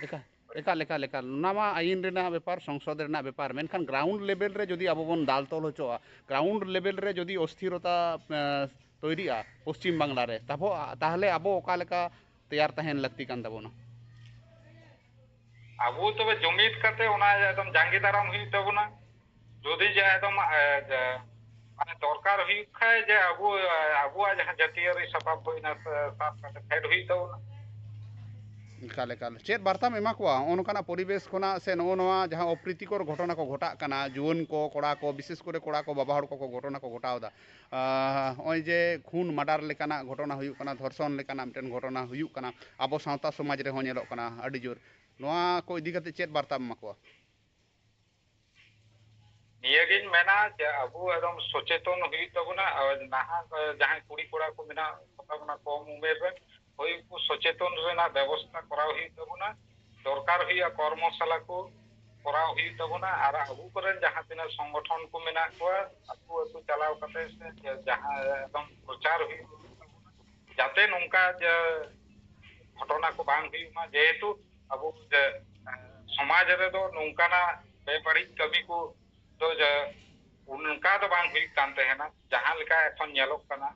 ᱮᱠᱟᱞ, ᱮᱠᱟᱞ, ᱮᱠᱟᱞ, ᱮᱠᱟᱞ᱾ ᱚᱱᱟ ᱢᱟ ᱟᱭᱤᱱ ᱨᱮᱱᱟᱜ ᱵᱮᱯᱟᱨ, ᱥᱚᱝᱥᱚᱫ ᱨᱮᱱᱟᱜ ᱵᱮᱯᱟᱨ, ᱢᱮᱱᱠᱷᱟᱱ ground level ᱨᱮ ᱡᱩᱫᱤ ᱟᱵᱚ ᱵᱚᱱ ᱫᱟᱞ ᱛᱚᱞ ᱦᱚᱪᱚᱜᱼᱟ, ground level ᱨᱮ ᱡᱩᱫᱤ ᱚᱥᱛᱷᱤᱨᱚᱛᱟ, ᱮᱸ, ᱛᱳᱭᱨᱤᱜᱼᱟ ᱯᱚᱥᱪᱤᱢ ᱵᱟᱝᱞᱟ ᱨᱮ, ᱛᱟᱵᱚ-, ᱛᱟᱦᱚᱞᱮ ᱟᱵᱚ ᱚᱠᱟ ᱞᱮᱠᱟ ᱛᱮᱭᱟᱨ ᱛᱟᱦᱮᱱ ᱞᱟᱹᱠᱛᱤ ᱠᱟᱱ ᱛᱟᱵᱚᱱᱟ? ᱟᱵᱚ ᱛᱚᱵᱮ ᱡᱩᱢᱤᱫ ᱠᱟᱛᱮ ᱚᱱᱟ ᱮᱠᱫᱚᱢ ᱡᱟᱸᱜᱮ ᱫᱟᱨᱟᱢ ᱦᱩᱭᱩᱜ ᱛᱟᱵᱚᱱᱟ᱾ ᱡᱩᱫᱤ ᱡᱮ ᱮᱠᱫᱚᱢ, ᱮ, ᱡᱮ, ᱢᱟᱱᱮ ᱫᱚᱨᱠᱟᱨ ᱦᱩᱭᱩᱜ ᱠᱷᱟᱡ ᱡᱮ ᱟᱵᱚ, ᱮ, ᱟᱵᱚᱣᱟᱜ ᱡᱟᱦᱟᱸ ᱡᱟᱹᱛᱤᱭᱟᱹᱨᱤ ᱥᱟᱯᱟᱵ ᱦᱩᱭᱱᱟ, ᱥᱮ ᱥᱟᱵ ᱠᱟᱛᱮ ᱯᱷᱮᱰ ᱦᱩᱭᱩᱜ ᱛᱟᱵᱚᱱᱟ᱾ ᱮᱠᱟᱞ, ᱮᱠᱟᱞ᱾ ᱪᱮᱫ ᱵᱟᱨᱛᱟᱢ ᱮᱢᱟ ᱠᱚᱣᱟ ᱱᱚᱜᱼᱚ ᱱᱚᱝᱠᱟᱱᱟᱜ ᱯᱚᱨᱤᱵᱮᱥ ᱠᱷᱚᱱᱟᱜ, ᱥᱮ ᱱᱚᱜᱼᱚ ᱱᱚᱣᱟ ᱡᱟᱦᱟᱸ ᱚᱯᱨᱤᱛᱤᱠᱚᱨ ᱜᱷᱚᱴᱚᱱᱟ ᱠᱚ ᱜᱷᱚᱴᱟᱜ ᱠᱟᱱᱟ, ᱡᱩᱣᱟᱹᱱ ᱠᱚ, ᱠᱚᱲᱟ ᱠᱚ, ᱵᱤᱥᱮᱥ ᱠᱚᱨᱮ ᱠᱚᱲᱟ ᱠᱚ, ᱵᱟᱵᱟ ᱦᱚᱲ ᱠᱚᱠᱚ ᱜᱷᱚᱴᱚᱱᱟ ᱠᱚ ᱜᱷᱚᱴᱟᱣ ᱮᱫᱟ? ᱟᱸ, ᱱᱚᱜᱼᱚᱭ ᱡᱮ ᱠᱷᱩᱱ, ᱢᱟᱰᱟᱨ ᱞᱮᱠᱟᱱᱟᱜ ᱜᱷᱚᱴᱚᱱᱟ ᱦᱩᱭᱩᱜ ᱠᱟᱱᱟ, ᱫᱷᱚᱨᱥᱚᱱ ᱞᱮᱠᱟᱱᱟᱜ ᱢᱤᱫᱴᱮᱱ ᱜᱷᱚᱴᱚᱱᱟ ᱦᱩᱭᱩᱜ ᱠᱟᱱᱟ, ᱟᱵᱚ ᱥᱟᱶᱛᱟ ᱥᱚᱢᱟᱡᱽ ᱨᱮᱦᱚᱸ ᱧᱮᱞᱚᱜ ᱠᱟᱱᱟ ᱟᱹᱰᱤ ᱡᱳᱨ᱾ ᱱᱚᱣᱟ ᱠᱚ ᱤᱫᱤ ᱠᱟᱛᱮ ᱪᱮᱫ ᱵᱟᱨᱛᱟᱢ ᱮᱢᱟ ᱠᱚᱣᱟ? ᱱᱤᱭᱟᱹᱜᱤᱧ ᱢᱮᱱᱟ ᱡᱮ ᱟᱵᱚ ᱮᱠᱫᱚᱢ ᱥᱚᱪᱮᱛᱚᱱ ᱦᱩᱭᱩᱜ ᱛᱟᱵᱚᱱᱟ᱾ ᱟᱨ ᱱᱟᱦᱟᱜ, ᱮ, ᱡᱟᱦᱟᱸᱭ ᱠᱩᱲᱤ ᱠᱚᱲᱟ ᱠᱚ ᱢᱮᱱᱟᱜ ᱠᱚᱛᱟ ᱵᱚᱱᱟ ᱠᱚᱢ ᱩᱢᱮᱨ ᱨᱮ, ᱦᱳᱭ, ᱩᱱᱠᱩ ᱥᱚᱪᱮᱛᱚᱱ ᱨᱮᱱᱟᱜ ᱵᱮᱵᱚᱥᱛᱷᱟ ᱠᱚᱨᱟᱣ ᱦᱩᱭᱩᱜ ᱛᱟᱵᱚᱱᱟ, ᱫᱚᱨᱠᱟᱨ ᱦᱩᱭᱩᱜᱼᱟ, ᱠᱚᱨᱢᱚᱥᱟᱞᱟ ᱠᱚ ᱠᱚᱨᱟᱣ ᱦᱩᱭᱩᱜ ᱛᱟᱵᱚᱱᱟ᱾ ᱟᱨ ᱟᱵᱚ ᱠᱚᱨᱮᱱ ᱡᱟᱦᱟᱸ ᱛᱤᱱᱟᱹᱜ ᱥᱚᱝᱜᱚᱴᱷᱚᱱ ᱠᱚ ᱢᱮᱱᱟᱜ ᱠᱚᱣᱟ, ᱟᱹᱛᱩ ᱟᱹᱛᱩ ᱪᱟᱞᱟᱣ ᱠᱟᱛᱮ ᱥᱮ ᱡᱟᱦᱟᱸ ᱮᱠᱫᱚᱢ ᱯᱨᱚᱪᱟᱨ ᱦᱩᱭᱩᱜ ᱛᱟᱵᱚᱱᱟ, ᱡᱟᱛᱮ ᱱᱚᱝᱠᱟ ᱡᱮ ᱜᱷᱚᱴᱚᱱᱟ ᱠᱚ ᱵᱟᱝ ᱦᱩᱭᱩᱜ ᱢᱟ᱾ ᱡᱮᱦᱮᱛᱩ ᱟᱵᱚ ᱡᱮ, ᱮ, ᱥᱚᱢᱟᱡᱽ ᱨᱮᱫᱚ ᱱᱚᱝᱠᱟᱱᱟᱜ ᱵᱮᱵᱟᱹᱲᱤᱡ ᱠᱟᱹᱢᱤ ᱠᱚ ᱫᱚ ᱡᱮ ᱚᱱᱠᱟ ᱫᱚ ᱵᱟᱝ ᱦᱩᱭᱩᱜ ᱠᱟᱱ ᱛᱟᱦᱮᱱᱟ, ᱡᱟᱦᱟᱸ ᱞᱮᱠᱟ ᱮᱠᱷᱚᱱ ᱧᱮᱞᱚᱜ ᱠᱟᱱᱟ᱾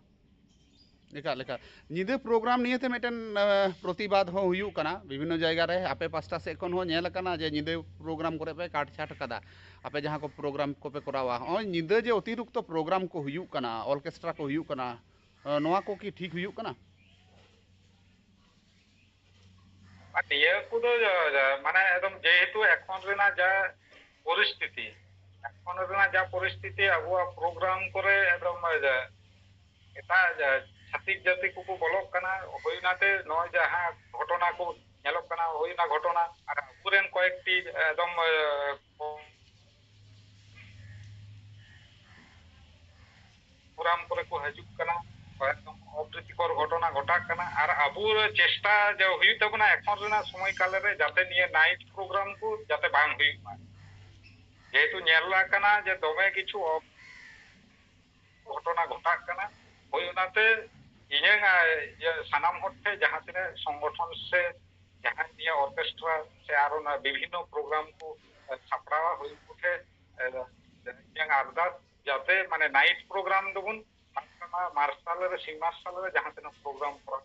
ᱮᱠᱟᱞ, ᱮᱠᱟᱞ᱾ ᱧᱤᱫᱟᱹ ᱯᱨᱳᱜᱨᱟᱢ ᱱᱤᱭᱮᱛᱮ ᱢᱤᱫᱴᱮᱱ, ᱮ, ᱯᱨᱚᱛᱤᱵᱟᱫ ᱦᱚᱸ ᱦᱩᱭᱩᱜ ᱠᱟᱱᱟ ᱵᱤᱵᱷᱤᱱᱱᱚ ᱡᱟᱭᱜᱟ ᱨᱮ᱾ ᱟᱯᱮ ᱯᱟᱥᱴᱟ ᱥᱮᱫ ᱠᱷᱚᱱ ᱦᱚᱸ ᱧᱮᱞ ᱟᱠᱟᱱᱟ ᱡᱮ ᱧᱤᱫᱟᱹ ᱯᱨᱳᱜᱨᱟᱢ ᱠᱚᱨᱮ ᱯᱮ ᱠᱟᱴ ᱪᱷᱟᱴ ᱠᱟᱫᱟ, ᱟᱯᱮ ᱡᱟᱦᱟᱸ ᱠᱚ ᱯᱨᱳᱜᱨᱟᱢ ᱠᱚᱯᱮ ᱠᱚᱨᱟᱣᱟ᱾ ᱱᱚᱜᱼᱚᱭ ᱧᱤᱫᱟᱹ ᱡᱮ ᱚᱛᱤᱨᱤᱠᱛᱚ ᱯᱨᱳᱜᱨᱟᱢ ᱠᱚ ᱦᱩᱭᱩᱜ ᱠᱟᱱᱟ, ᱚᱨᱠᱮᱥᱴᱨᱟ ᱠᱚ ᱦᱩᱭᱩᱜ ᱠᱟᱱᱟ, ᱮ, ᱱᱚᱣᱟ ᱠᱚ ᱠᱤ ᱴᱷᱤᱠ ᱦᱩᱭᱩᱜ ᱠᱟᱱᱟ? ᱟᱨ ᱱᱤᱭᱟᱹ ᱠᱚᱫᱚ, ᱮ, ᱢᱟᱱᱮ ᱮᱠᱫᱚᱢ ᱡᱮᱦᱮᱛᱩ ᱮᱠᱷᱚᱱ ᱨᱮᱱᱟᱜ ᱡᱟ ᱯᱚᱨᱤᱥᱛᱷᱤᱛᱤ, ᱮᱠᱷᱚᱱ ᱨᱮᱱᱟᱜ ᱡᱟ ᱯᱚᱨᱤᱥᱛᱷᱤᱛᱤ, ᱟᱵᱚᱣᱟᱜ ᱯᱨᱳᱜᱨᱟᱢ ᱠᱚᱨᱮ ᱮᱠᱫᱚᱢ, ᱮ, ᱮᱴᱟᱜ, ᱮ, ᱪᱷᱟᱹᱛᱤᱠ ᱡᱟᱹᱛᱤ ᱠᱚᱠᱚ ᱵᱚᱞᱚᱜ ᱠᱟᱱᱟ᱾ ᱦᱩᱭ ᱚᱱᱟᱛᱮ ᱱᱚᱜᱼᱚᱭ ᱡᱟᱦᱟᱸ ᱜᱷᱚᱴᱚᱱᱟ ᱠᱚ ᱧᱮᱞᱚᱜ ᱠᱟᱱᱟ, ᱦᱩᱭ ᱚᱱᱟ ᱜᱷᱚᱴᱚᱱᱟ᱾ ᱟᱨ ᱟᱵᱚᱨᱮᱱ ᱠᱚᱭᱮᱠᱴᱤ ᱮᱠᱫᱚᱢ, ᱮ, ᱯᱨᱳᱜᱨᱟᱢ ᱠᱚᱨᱮ ᱠᱚ ᱦᱤᱡᱩᱜ ᱠᱟᱱᱟ, ᱮᱠᱫᱚᱢ ᱚᱯᱨᱤᱛᱤᱠᱚᱨ ᱜᱷᱚᱴᱚᱱᱟ ᱜᱷᱚᱴᱟᱜ ᱠᱟᱱᱟ᱾ ᱟᱨ ᱟᱵᱚ ᱪᱮᱥᱴᱟ ᱡᱮ ᱦᱩᱭᱩᱜ ᱛᱟᱵᱚᱱᱟ ᱮᱠᱷᱚᱱ ᱨᱮᱱᱟᱜ ᱥᱚᱢᱚᱭ ᱠᱟᱞ ᱨᱮ ᱡᱟᱛᱮ ᱱᱤᱭᱟᱹ ᱱᱟᱭᱤᱴ ᱯᱨᱳᱜᱨᱟᱢ ᱠᱚ ᱡᱟᱛᱮ ᱵᱟᱝ ᱦᱩᱭᱩᱜ ᱢᱟ᱾ ᱡᱮᱦᱮᱛᱩ ᱧᱮᱞ ᱟᱠᱟᱱᱟ ᱡᱮ ᱫᱚᱢᱮ ᱠᱤᱪᱷᱩ ᱚᱯ-, ᱜᱷᱚᱴᱚᱱᱟ ᱜᱷᱚᱴᱟᱜ ᱠᱟᱱᱟ᱾ ᱦᱳᱭ, ᱚᱱᱟᱛᱮ ᱤᱧᱟᱹᱝ, ᱟ, ᱤᱭᱟᱹ ᱥᱟᱱᱟᱢ ᱦᱚᱲ ᱴᱷᱮᱱ ᱡᱟᱦᱟᱸ ᱛᱤᱱᱟᱹᱜ ᱥᱚᱝᱜᱚᱴᱷᱚᱱ ᱥᱮ ᱡᱟᱦᱟᱸᱭ ᱱᱤᱭᱟᱹ ᱚᱨᱠᱮᱥᱴᱨᱟ ᱥᱮ ᱟᱨ ᱚᱱᱟ ᱵᱤᱵᱷᱤᱱᱱᱚ ᱯᱨᱳᱜᱨᱟᱢ ᱠᱚ, ᱮ, ᱥᱟᱯᱲᱟᱣᱟ, ᱦᱳᱭ, ᱩᱱᱠᱩ ᱴᱷᱮᱱ, ᱮ, ᱤᱧᱟᱹᱝ ᱟᱨᱫᱟᱥ ᱡᱟᱛᱮ ᱢᱟᱱᱮ ᱱᱟᱭᱤᱴ ᱯᱨᱳᱜᱨᱟᱢ ᱫᱚᱵᱚᱱ ᱵᱟᱝ ᱠᱟᱱᱟ, ᱢᱟᱨᱥᱟᱞ ᱨᱮ, ᱥᱤᱧ ᱢᱟᱨᱥᱟᱞ ᱨᱮ ᱡᱟᱦᱟᱸ ᱛᱤᱱᱟᱹᱜ ᱯᱨᱳᱜᱨᱟᱢ ᱠᱚᱨᱟᱣ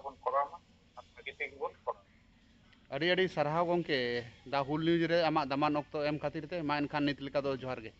ᱵᱚᱱ ᱠᱚᱨᱟᱣ ᱢᱟ, ᱟᱨ ᱵᱷᱟᱹᱜᱤ ᱴᱷᱤᱠ ᱵᱚᱱ ᱠᱚᱨᱟᱣ ᱢᱟ᱾ ᱟᱹᱰᱤ ᱟᱹᱰᱤ ᱥᱟᱨᱦᱟᱣ ᱜᱚᱢᱠᱮ, ᱫᱟ ᱦᱩᱞ ᱱᱤᱭᱩᱡᱽ ᱨᱮ ᱟᱢᱟᱜ ᱫᱟᱢᱟᱱ ᱚᱠᱛᱚ ᱮᱢ ᱠᱷᱟᱹᱛᱤᱨ ᱛᱮ᱾ ᱢᱟ ᱮᱱᱠᱷᱟᱱ ᱱᱤᱛ ᱞᱮᱠᱟ ᱫᱚ ᱡᱚᱦᱟᱨ ᱜᱮ᱾